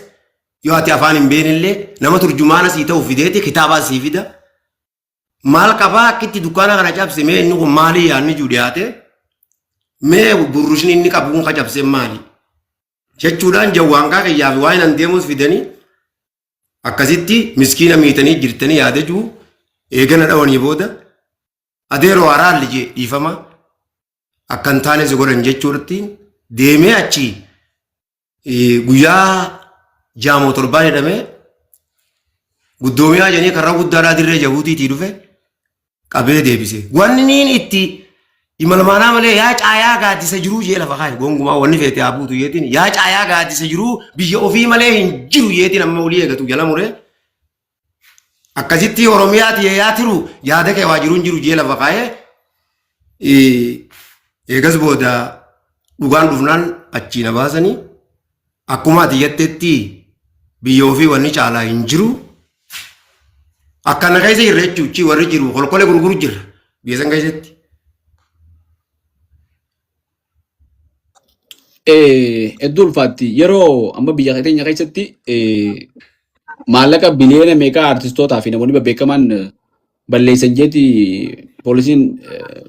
yoo ati afaan hin beeknellee nama turjumaana sii ta'u fideeti kitaabaa sii fida. Maal qabaa akkitti dukkaana kana cabse mee inni kun maali yaadni jiru dhiyaate mee burrushni inni qabu kun ka cabse maali jechuudhaan jawwaanqaa kiyyaa fi waan hin deemus fidanii Akkasitti miskiina miitanii jirtanii yaada jiru eegana dhawanii booda adeeroo araalli jee dhiifama akka hin taane si godhan jechuurratti deemee achi guyyaa jaamoo torbaan jedhamee guddoomiyaa jedhanii karra guddaadhaa dirree jabuutiitii dhufe qabee deebise. Wanni niin itti imalmaanaa malee yaa caayaa gaaddisa jiruu jee lafa kaaye gonkumaa wanni feete haa buutu jeetiin yaa caayaa gaaddisa jiruu biyya ofii malee hin jiru jeetiin amma olii eegatu jala muree akkasitti Oromiyaati yaa tiru yaada kee waa jiru hin jiru jee lafa kaaye eegas booda dhugaan dhufnaan achii na baasanii Akkuma ati jettetti biyya ofii wanni caalaa hin jiru. Akkana keessa jirra jechuun warri jiru kolkolee gurguru jirra biyya san keessatti. Hedduu ulfaatti yeroo amma biyya keenya keessatti maallaqa biliyoona meeqaa artistootaa fi namoonni babbeekamaan balleessan jeeti poolisiin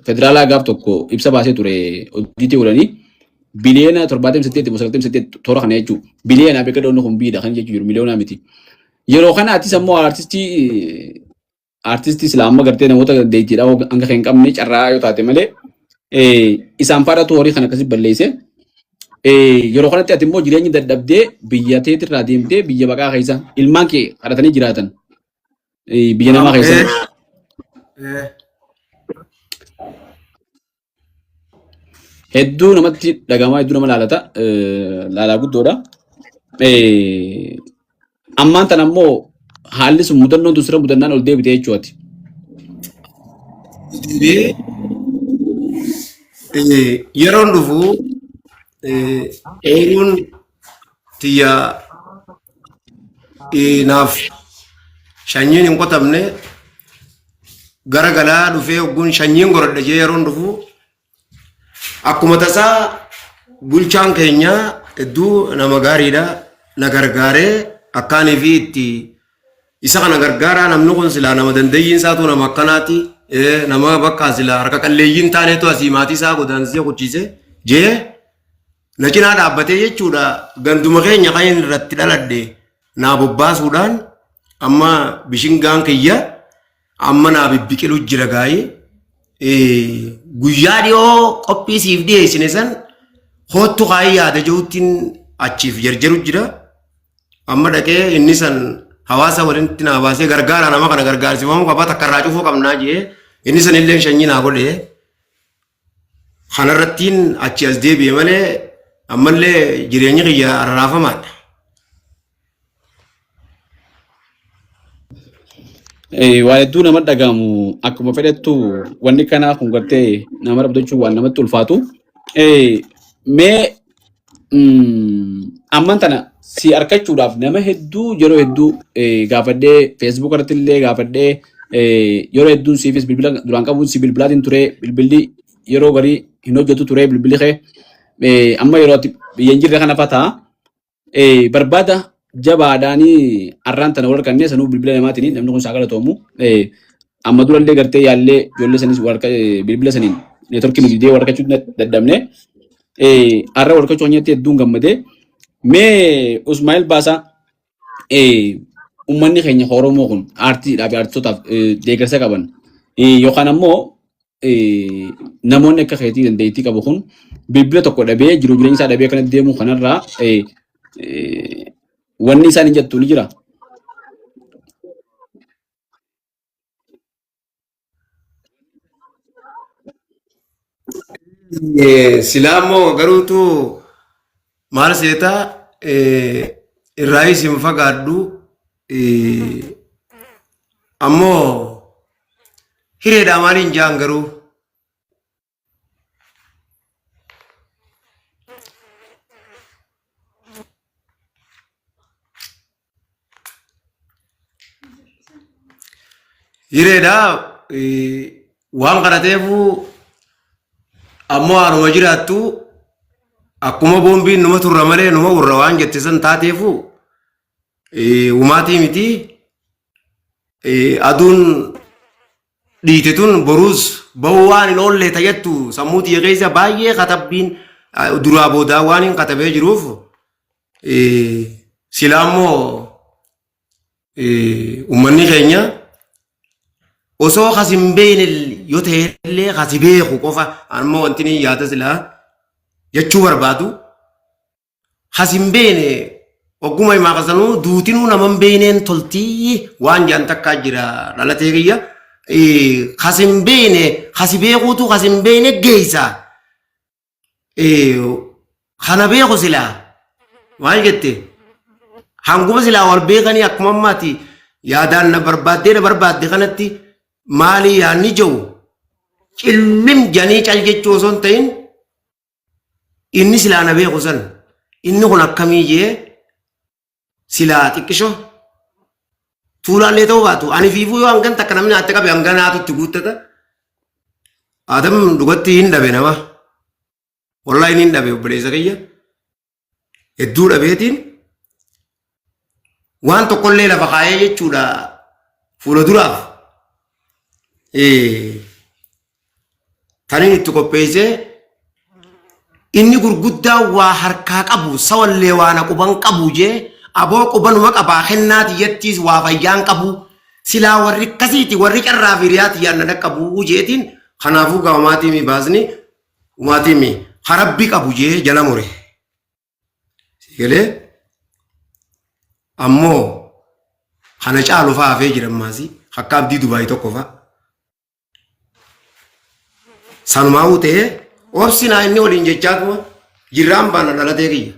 federaalaa gaaf tokko ibsa baasee ture hojjetii godhanii biliyoona 78 moo 98 toora kana jechuudha. Biliyoona beeka doonni kun biidha kan jechuu jiru miliyoonaa miti. Yeroo kana atis ammoo artistii artistii sila amma gartee namoota dandeettiidha hanga kan hin qabne carraa yoo taate malee isaan faadhatu horii kana akkasii balleesse. Yeroo kanatti ati immoo jireenya dadhabdee biyya teetirraa deemtee biyya baqaa keessa ilmaan kee kadhatanii jiraatan. Biyya namaa keessatti. Hedduu namatti dhagama, hedduu nama laalata, laalaa guddoodha. Ammaan tana immoo haalli sun mudannoon tun sirra mudannaan ol deebite jechuuti. Yeroon dhufu eeruun tiyya naaf shanyiin hin qotamne gara galaa dhufee hogguun shanyiin goradha jee yeroon dhufu akkuma tasaa bulchaan keenya hedduu nama gaariidha na gargaaree akkaanii fi itti isa kana gargaaraa namni kun silaa nama dandayyiin isaatu nama akkanaati nama bakka silaa harka qalleeyyiin taaneetu asii maatii isaa godaansisee kuchiise jee na cinaa dhaabbatee jechuudha ganduma keenya kan inni irratti dhaladhe naa bobbaasuudhaan amma bishingaan kiyya amma naa bibbiqilu jira gaayii guyyaa dhiyoo qophii siif dhiyeessine san koottu kaayii yaada jiruuttiin achiif jarjaru jira amma dhaqee inni san hawaasa walitti naa baasee gargaara nama kana gargaarsifamuu qaba takka irraa cufuu qabnaa jee inni san illee shanyii naa godhee Kanarrattiin achi as deebi'e malee ammallee jireenyi kiyya rarraafamaadha. Waa hedduu nama dhagahamu akkuma fedhettu wanni kanaa kun gartee nama dhabdachuu waan namatti ulfaatu. Mee amman tana si arkachuudhaaf nama hedduu yeroo hedduu gaafadhee Facebook irratti illee gaafadhee yeroo hedduun siifis bilbila duraan qabuun si bilbilaatiin ture bilbilli yeroo garii hin hojjetu ture bilbilli kee amma yeroo ati biyya hin jirre kana fataa barbaada jabaadhaanii arraan tana wal arganne sanuu bilbila namaatiin namni kun saa galatoomu. Amma durallee gartee yaallee ijoollee sanis bilbila saniin neetworkii nu didee wal argachuu dadhabne. Arra wal argachuu keenyatti hedduun gammadee. Mee Usmaa'il Baasaa Uummanni keenya Oromoo kun aartiidhaa fi aartistootaaf deeggarsa qaban yookaan ammoo namoonni akka keetii dandeettii qabu kun bilbila tokko dhabee jiru jireenya isaa dhabee kanatti deemu kanarraa wanni isaan hin jettu ni jira. Silaa immoo garuutu maal seetaa irraayis hin fagaadhu ammoo hireedhaa maaliin jaan garuu Hireedha waan kana ta'eefu ammoo haanuma jiraattu akkuma boombiin numa turra malee numa urra waan jette san taateefu humaatii miti aduun dhiite tun boruus bahuu waan hin oolle tayyattu sammuu tiyya keessa baay'ee katabbiin duraa boodaa waan hin katabee jiruuf silaa immoo uummanni keenya osoo kas hin beekne yoo ta'e illee kasi beeku qofa ammoo wanti ni yaada silaa jechuu barbaadu Kas hin beekne ogguma himaa kasanuu duutinuu nama hin beekneen toltii waan jedhan takkaa jira dhalatee kiyya. Kas hin beekne kasi beekuutu kas hin beekne geessa. Kana beeku silaa maal jette hanguma silaa wal beekanii akkuma ammaati yaadaan na barbaaddee na barbaadde kanatti maalii yaadni jiru cillim janii cal jechuu osoo hin ta'in Inni silaa na beeku san inni kun akkamii jee silaa xiqqisho tuulaallee ta'uu baatu ani fiifuu yoo hangan takka namni natti qabe hanganaatu itti guuttata. Adam dhugatti hin dhabe nama. Wallaahi hin dhabe obboleessa kiyya. Hedduu dhabeetiin waan tokkollee lafa kaayee jechuudha fuula duraaf. Taniin itti qopheessee inni gurguddaa waa harkaa qabu sawallee waa na quban qabu jee aboo qubanuma qabaa kennaa tiyyattiis waa fayyaan qabu silaa warri akkasiiti warri carraa fi hiriyaa tiyyaan na dhaqqabu jeetiin kanaafuu gaamaatii mi baasni umaatii mi harabbi qabu jee jala mure. Galee ammoo kana caalu fa'aa hafee jira ammaasii akka abdii Dubaay tokko fa'a. Sanumaa'uu ta'ee obsinaa inni waliin jechaatuma jirraan baana dhalatee kiyya.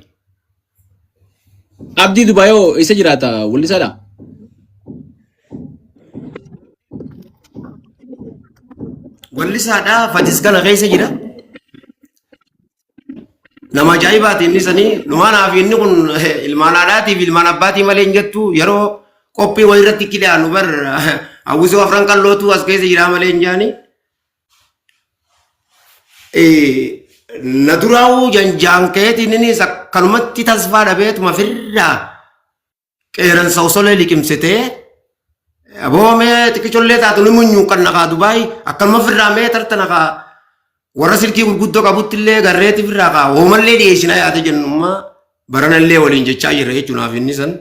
Abdii Dubaayoo eessa jiraata wallisaadha? Wallisaadhaa Fatis kana keessa jira. Nama ajaa'ibaati inni sanii numaanaa fi inni kun ilmaan haadhaatii fi ilmaan abbaatii malee hin jettu yeroo qophii wayii irratti kidhaa nu bar hawwisoo afran qallootu as keessa jiraa malee hin jaani. Na duraa'uu janjaan ka'eetiin innis akkanumatti tasfaa dhabeetuma firraa qeeransa osolee liqimsitee aboo mee xiqicollee taatu ni munyuuqqanna kaa Dubaay akkanuma firraa mee tartana kaa warra silkii gurguddoo qabutti illee garreeti firraa kaa hoomallee dhiyeessina yaada jennummaa baranallee waliin jechaa jirra jechuunaaf inni san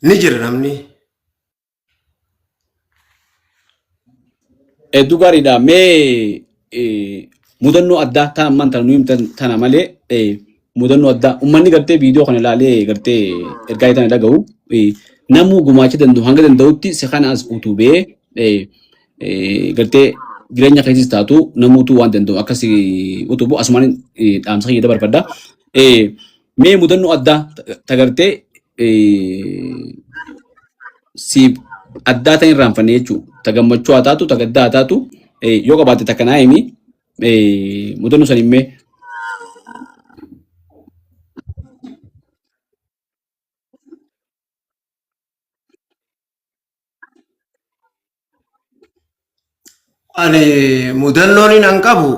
ni jira namni. Hedduu gaariidha. Mee mudannoo addaa tan ammaan tana nu himtan tana malee mudannoo addaa uummanni gartee viidiyoo kana ilaalee gartee ergaa tana dhaga'u namuu gumaacha danda'u hanga danda'utti si kana as utubee gartee jireenya keessis taatu namuutu waan danda'u akkas utubu asumaan dhaamsa kiyya dabarfadha. Mee mudannoo addaa tagartee siif addaa tan irraanfanne jechuudha. Ta gammachuu haa taatu, ta gaddaa haa taatu, yoo qabaatte takka naa himi. Mudannoo san himmee. Ani mudannoon hin an qabu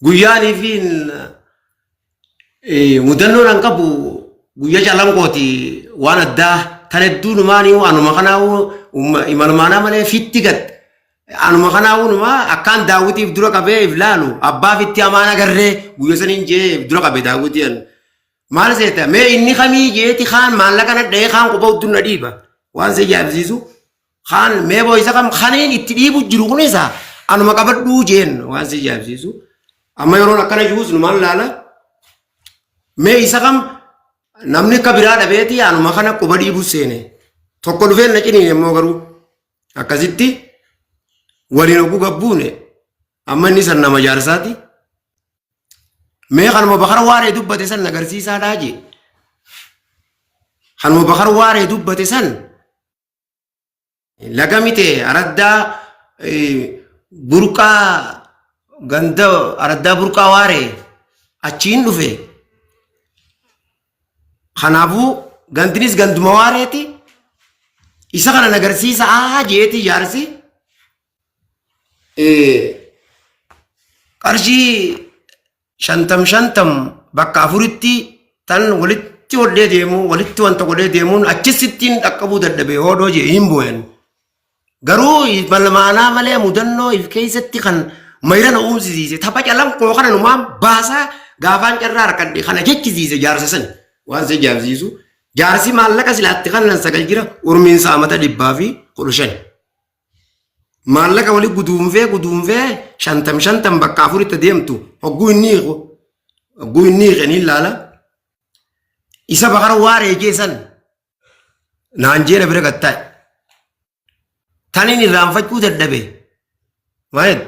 guyyaanii fi mudannoon an qabu guyya calanqooti waan addaa tan hedduu numaanii anuma kanaa imalumaanaa malee fitti gad Anuma kanaa hunuma akkaan daawwitiif dura qabee if laalu abbaaf itti hamaan agarree guyya saniin jee if dura qabe daawwitii an. Maal seeta mee inni kamii jeeti kaan maallaqa na dha'ee kaan quba uddun na dhiiba waan si ajaa'ibsiisu kaan mee boo isa kam kaniin itti dhiibu jiru kun isa anuma qabadhuu jeen waan si ajaa'ibsiisu. Amma yeroon akkana jiruus numaan laala mee isa kam namni akka biraa dhabeeti anuma kana quba dhiibu seene tokko dhufee na ciniine immoo garuu akkasitti waliin oguu gabbuune amma inni san nama jaarsaati. Mee kanuma bakar waaree dubbate san agarsiisaadhaa jee. Kanuma bakar waaree dubbate san laga mite araddaa burqaa ganda araddaa burqaa waaree achiin dhufe. Kanaafuu gandinis ganduma waareeti. Isa kana agarsiisaa jeeti jaarsi. Qarshii shantam shantam bakka afuritti tan walitti hodhee deemu walitti wanta godhee deemuun achisittiin dhaqqabuu dadhabe hoodhoo jee hin booyan. Garuu malmaanaa malee mudannoo if keessatti kan mayra na uumsisiise tapha calanqoo kana numaan baasaa gaafaan carraa harkadhe kana jechisiise jaarsa sani waan si ajaa'ibsiisu jaarsi maallaqa silaatti kannan sagal jira urmiin isaa amata 115. Maallaqa wali guduunfee guduunfee shantam shantam bakka afuritti deemtu hogguu inni hiiku hogguu inni hiike ni ilaala. Isa bakara waaree jee san naan jeena bira gattaa'e. Tanin irraanfachuu dadhabe. Maal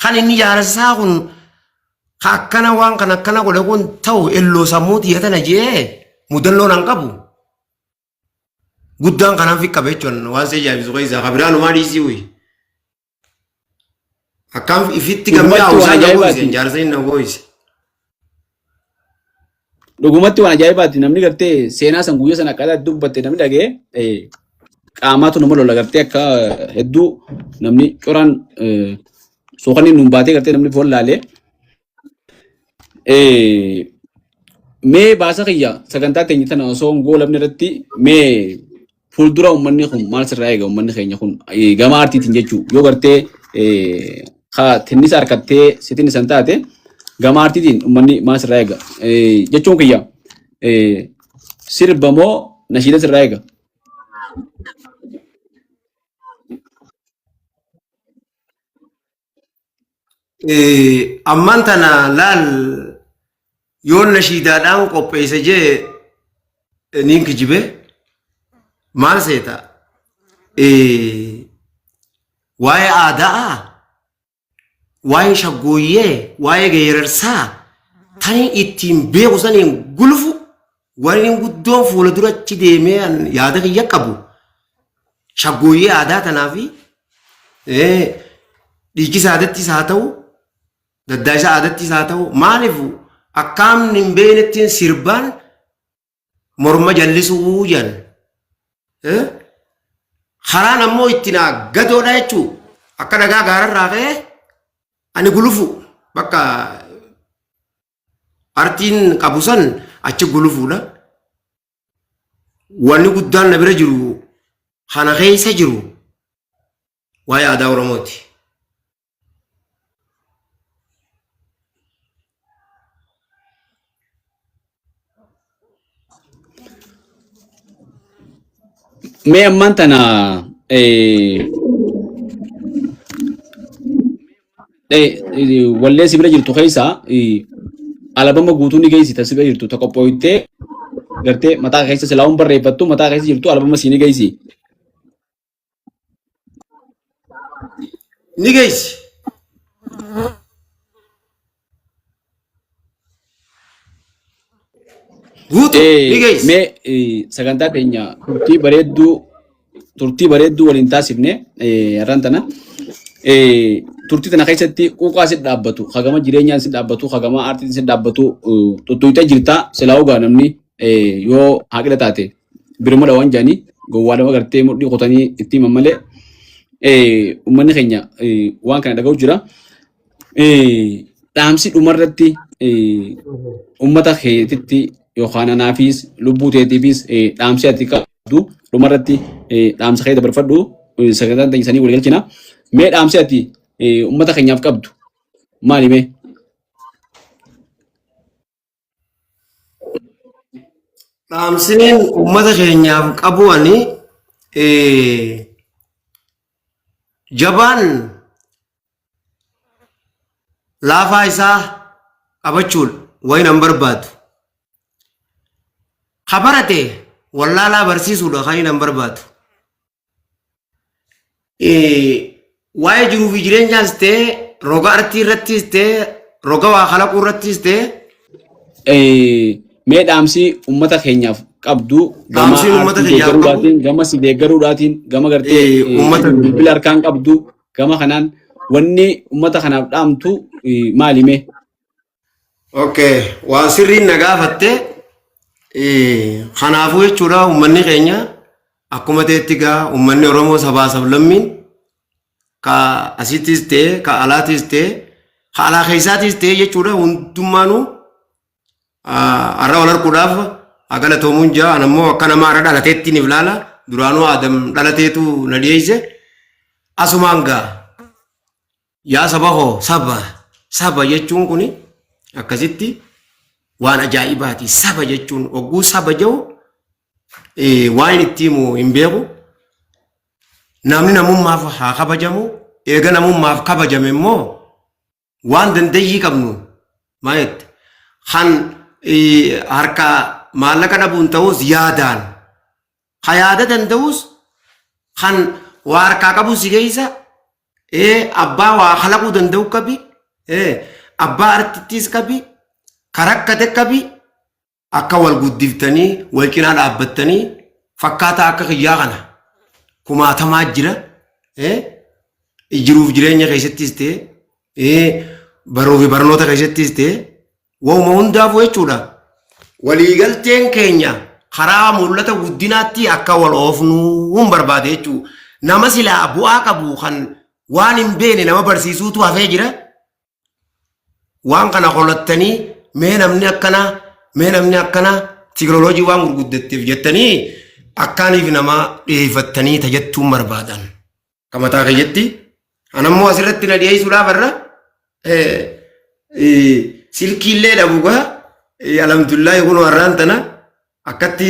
kan inni jaarsaa kun ka akkana waan kan akkana godhe kun ta'u elloo sammuu tiyya tana jee mudannoo nan qabu. Guddaan kanaan fi qabe jechuun waan si ajaa'ibsiisu keessaa ka biraa numaa dhiisii wuyi. Akkaan ifitti gammee Dhugumatti waan hawwisaan na gooyise ajaa'ibaati. jaarsa inni na gooyise. Dhugumatti waan ajaa'ibaati namni gartee seenaa san guyyaa sana akkaataa itti dubbatte namni dhaga'e qaamaatu nama lola gartee akka hedduu namni coraan sookanni nuun baatee gartee namni foon laalee. Mee baasa kiyya sagantaa teenya tana osoo hin goolabne irratti mee fuuldura uummanni kun maal sirraa eega uummanni keenya kun gama aartiitiin jechuu yoo gartee ka tinnisa harkattee si tinnisan taate gama aartiitiin uummanni maal sirraa eega jechuun kiyya sirba moo nashiida sirraa eega. Ammaan tana laal yoon nashiidaadhaan qopheesse jee niin kijibe maal seeta waa'ee aadaa waa'ee shaggooyyee waa'ee geerarsaa tani ittiin beeku saniin gulufu wanni guddoon fuula dura achi deemee an yaada kiyya qabu shaggooyyee aadaa tanaa fi dhiichisa aadattis haa ta'u daddaayisa aadattis haa ta'u maaliif akkaamni hin beeknettiin sirbaan morma jallisuu jedhan. Karaan ammoo itti naa gadoodha jechuu akka dhagaa gaararraa ka'ee ani gulufu bakka artiin qabu san achi gulufuudha. Wanni guddaan na bira jiru kana keessa jiru waa'ee aadaa Oromooti. Mee ammaan tana wallee si bira jirtu keessaa alabama guutuu ni geessita si bira jirtu ta qophooytee gartee mataa keessa silaa'uun barreeffattu mataa keessa jirtu alabama sii ni geessi. Ni geessi. Guutu ni geessi. Mee sagantaa teenya turtii bareedduu waliin taasifne har'aan tana turtii tana keessatti quuqaa si dhaabbatu hagama jireenyaan si dhaabbatu hagama aartiin si dhaabbatu tuttuqxee jirta silaa ogaa namni yoo haaqila taate birmadha waan jedhanii gowwaadhama gartee mudhii kutanii itti himan malee uummanni keenya waan kana dhaga'u jira. Dhaamsi dhumarratti uummata keetitti yookaan anaafis lubbuu teetiifis dhaamsi ati qabdu dhumarratti dhaamsa kee dabarfadhu sagantaan teenya sanii walii galchina. Mee dhaamsi ati uummata keenyaaf qabdu maali mee? Dhaamsiniin uummata keenyaaf qabu ani jabaan laafaa isaa qabachuudha wayin an barbaadu. Ka barate wallaalaa barsiisuudha kan inni an barbaadu. Waa'ee jiruu fi jireenyaas ta'e roga artii irrattis ta'e roga waa kalaquu irrattis ta'e Mee dhaamsi uummata keenyaaf qabdu gama Dhaamsiin uummata aartii keenyaaf qabu deeggaruudhaatiin gama si deeggaruudhaatiin gama gartee uummata bilbila harkaan qabdu gama kanaan wanni uummata kanaaf dhaamtu maali mee? Okay, waan sirriin na gaafatte kanaafuu jechuudha uummanni keenya akkuma ta'etti gaa uummanni Oromoo sabaa sablammiin ka asittis ta'e ka alaatis ta'e ka alaa keessaatis ta'e jechuudha hundummaanuu har'a wal arguudhaaf haa galatoomuun jaa an ammoo akka nama har'a dhalateetti ni ilaala duraanuu Aadam dhalateetu na dhiyeesse asumaan gaa Yaa saba koo saba saba jechuun kun akkasitti waan ajaa'ibaati. Saba jechuun hogguu saba jedhu waan inni itti himu hin beeku. Namni namummaaf haa kabajamu. Eega namummaaf kabajame immoo waan dandeeyyii qabnu maal jette kan harka maallaqa dhabuun ta'us yaadaan Ka yaada danda'us kan waa harkaa qabu si keessa abbaa waa kalaquu danda'u qabi abbaa artittiis qabi ka rakkate qabi akka wal guddiftanii wal cinaa dhaabbattanii fakkaataa akka kiyyaa kana kumaatamaa jira jiruuf jireenya keessattis ta'e baruu fi barnoota keessattis ta'e Wahuma hundaafuu jechuudha. Waliigalteen keenya karaa mul'ata guddinaatti akka wal oofnu hin barbaade jechuudha. Nama silaa bu'aa qabu kan waan hin beekne nama barsiisuutu hafee jira. Waan kana holattanii mee namni akkanaa mee namni akkanaa teekinooloojii waan gurguddatteef jettanii akkaaniif nama dhiyeeffattanii tajattuun barbaadan. Akka mataa kiyyatti. An ammoo asirratti na dhiyeessuudhaaf irra silkiillee dhabu gaa alhamdulillahi kun har'aan tana akkatti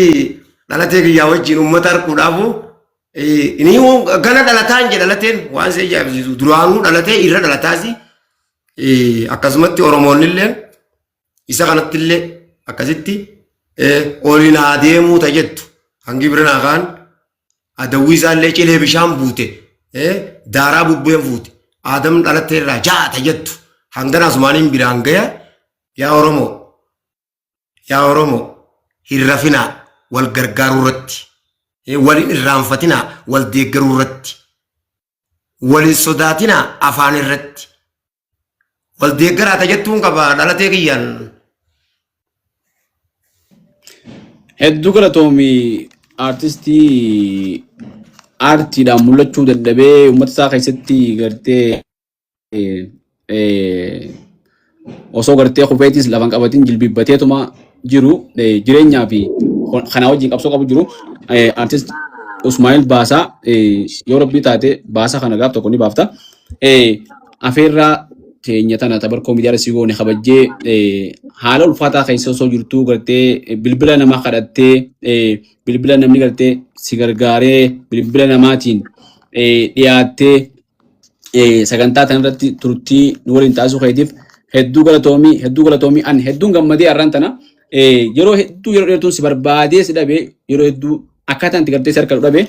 dhalatee kiyyaa wajjin uummata arguudhaafu inni gana dhalataan jedha dhalateen waan si ajaa'ibsiisu duraanuu dhalatee irra dhalataasi akkasumatti Oromoonni illee isa kanatti illee akkasitti oliin haa deemuu ta jettu hangi bira naa kaan Adawwii isaallee cilee bishaan buute daaraa bubbeen fuute Aadam dhalattee irraa jaata jettu hangana asumaaniin biraan gaya yaa Oromoo yaa Oromoo hin rafinaa wal gargaaruu irratti wal hin irraanfatinaa wal deeggaruu irratti wal hin sodaatinaa afaan irratti Wal deeggaraa ta jettuun qaba dhalatee kiyyaan. Hedduu galatoomi aartistii aartiidhaan mul'achuu dadhabee uummata isaa keessatti gartee osoo gartee kufeetis lafa hin qabatin jilbiibbateetuma jiru jireenyaa fi kanaa wajjin qabsoo qabu jiru aartist Usmaa'il Baasaa yoo rabbii taate baasaa kana gaaf tokko ni baafta. Afeerraa teenya tana tabarkoo miidiyaa si goone kabajjee haala ulfaataa keessa osoo jirtuu gartee bilbila nama kadhattee bilbila namni gartee si gargaaree bilbila namaatiin dhiyaattee sagantaa tana irratti turtii nu waliin taasisuu keetiif hedduu galatoomii hedduu galatoomii an hedduun gammadee har'aan tana yeroo hedduu yeroo dheertuun si barbaadee si dhabe yeroo hedduu akkaataan itti gartee si harka dhabe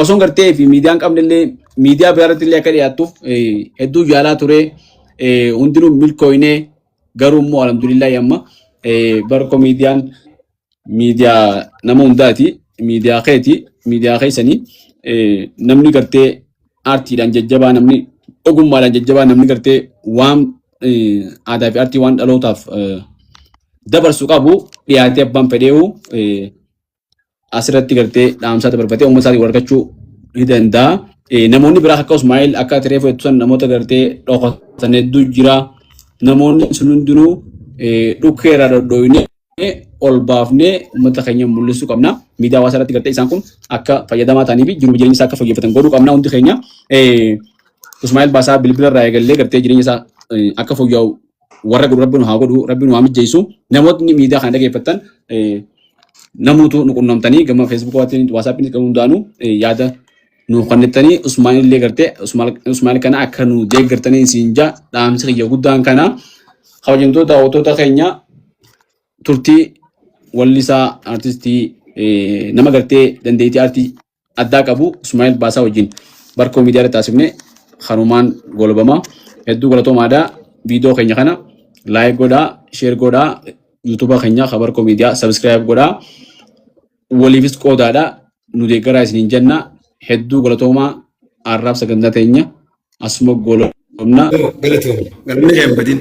osoon gartee fi miidiyaan qabne illee miidiyaa biraa irratti illee akka dhiyaattuuf hedduu yaalaa ture hundinuu milkooynee garuu immoo alhamdulillahi amma barko miidiyaan miidiyaa nama hundaati miidiyaa keeti miidiyaa keessanii namni gartee aartiidhaan jajjabaa namni ogummaadhaan jajjabaa namni gartee waan aadaa fi aartii waan dhalootaaf dabarsu qabu dhiyaatee abbaan fedheewu asirratti gartee dhaamsaa dabarfatee uummata isaatiin wal argachuu ni danda'a. Namoonni biraa akka Usmaa'il akka ati reefu jettu san namoota gartee dhokatan hedduu jira. Namoonni sun hundinuu dhukkee irraa dhodhooyne ol baafnee uummata keenya mul'isuu qabna. Miidiyaa hawaasaa irratti gartee isaan kun akka fayyadamaa ta'anii fi jiruuf jireenya isaa akka fooyyeffatan godhuu qabna hundi keenya. Usmaa'il Baasaa bilbila irraa eegallee gartee jireenya isaa akka fooyya'u warra godhu rabbi nu haa godhu rabbi nu haa mijjeessu namootni miidiyaa kana dhageeffattan namuutu nu qunnamtanii gama feesbuukaatiin waasaappiin gama hundaanuu yaada nu kennittanii Usmaan illee gartee Usmaan kana akka nu deeggartanii isin jaa dhaamsi kiyya guddaan kana kabajamtoota daawwattoota keenya turtii wallisaa artistii nama gartee dandeettii aartii addaa qabu Usmaa'il Baasaa wajjin barkoo miidiyaa irratti taasifne kanumaan golbama. Hedduu galatoomaadha. Viidiyoo keenya kana like godhaa, share godhaa, yuutuuba keenya kan barkoo miidiyaa subscribe godhaa. Waliifis qoodaadha. Nu deeggaraa isiniin jenna. Hedduu galatoomaa arraab sagantaa teenya asuma golobna. Galatoomi. Galanni kee hin badin.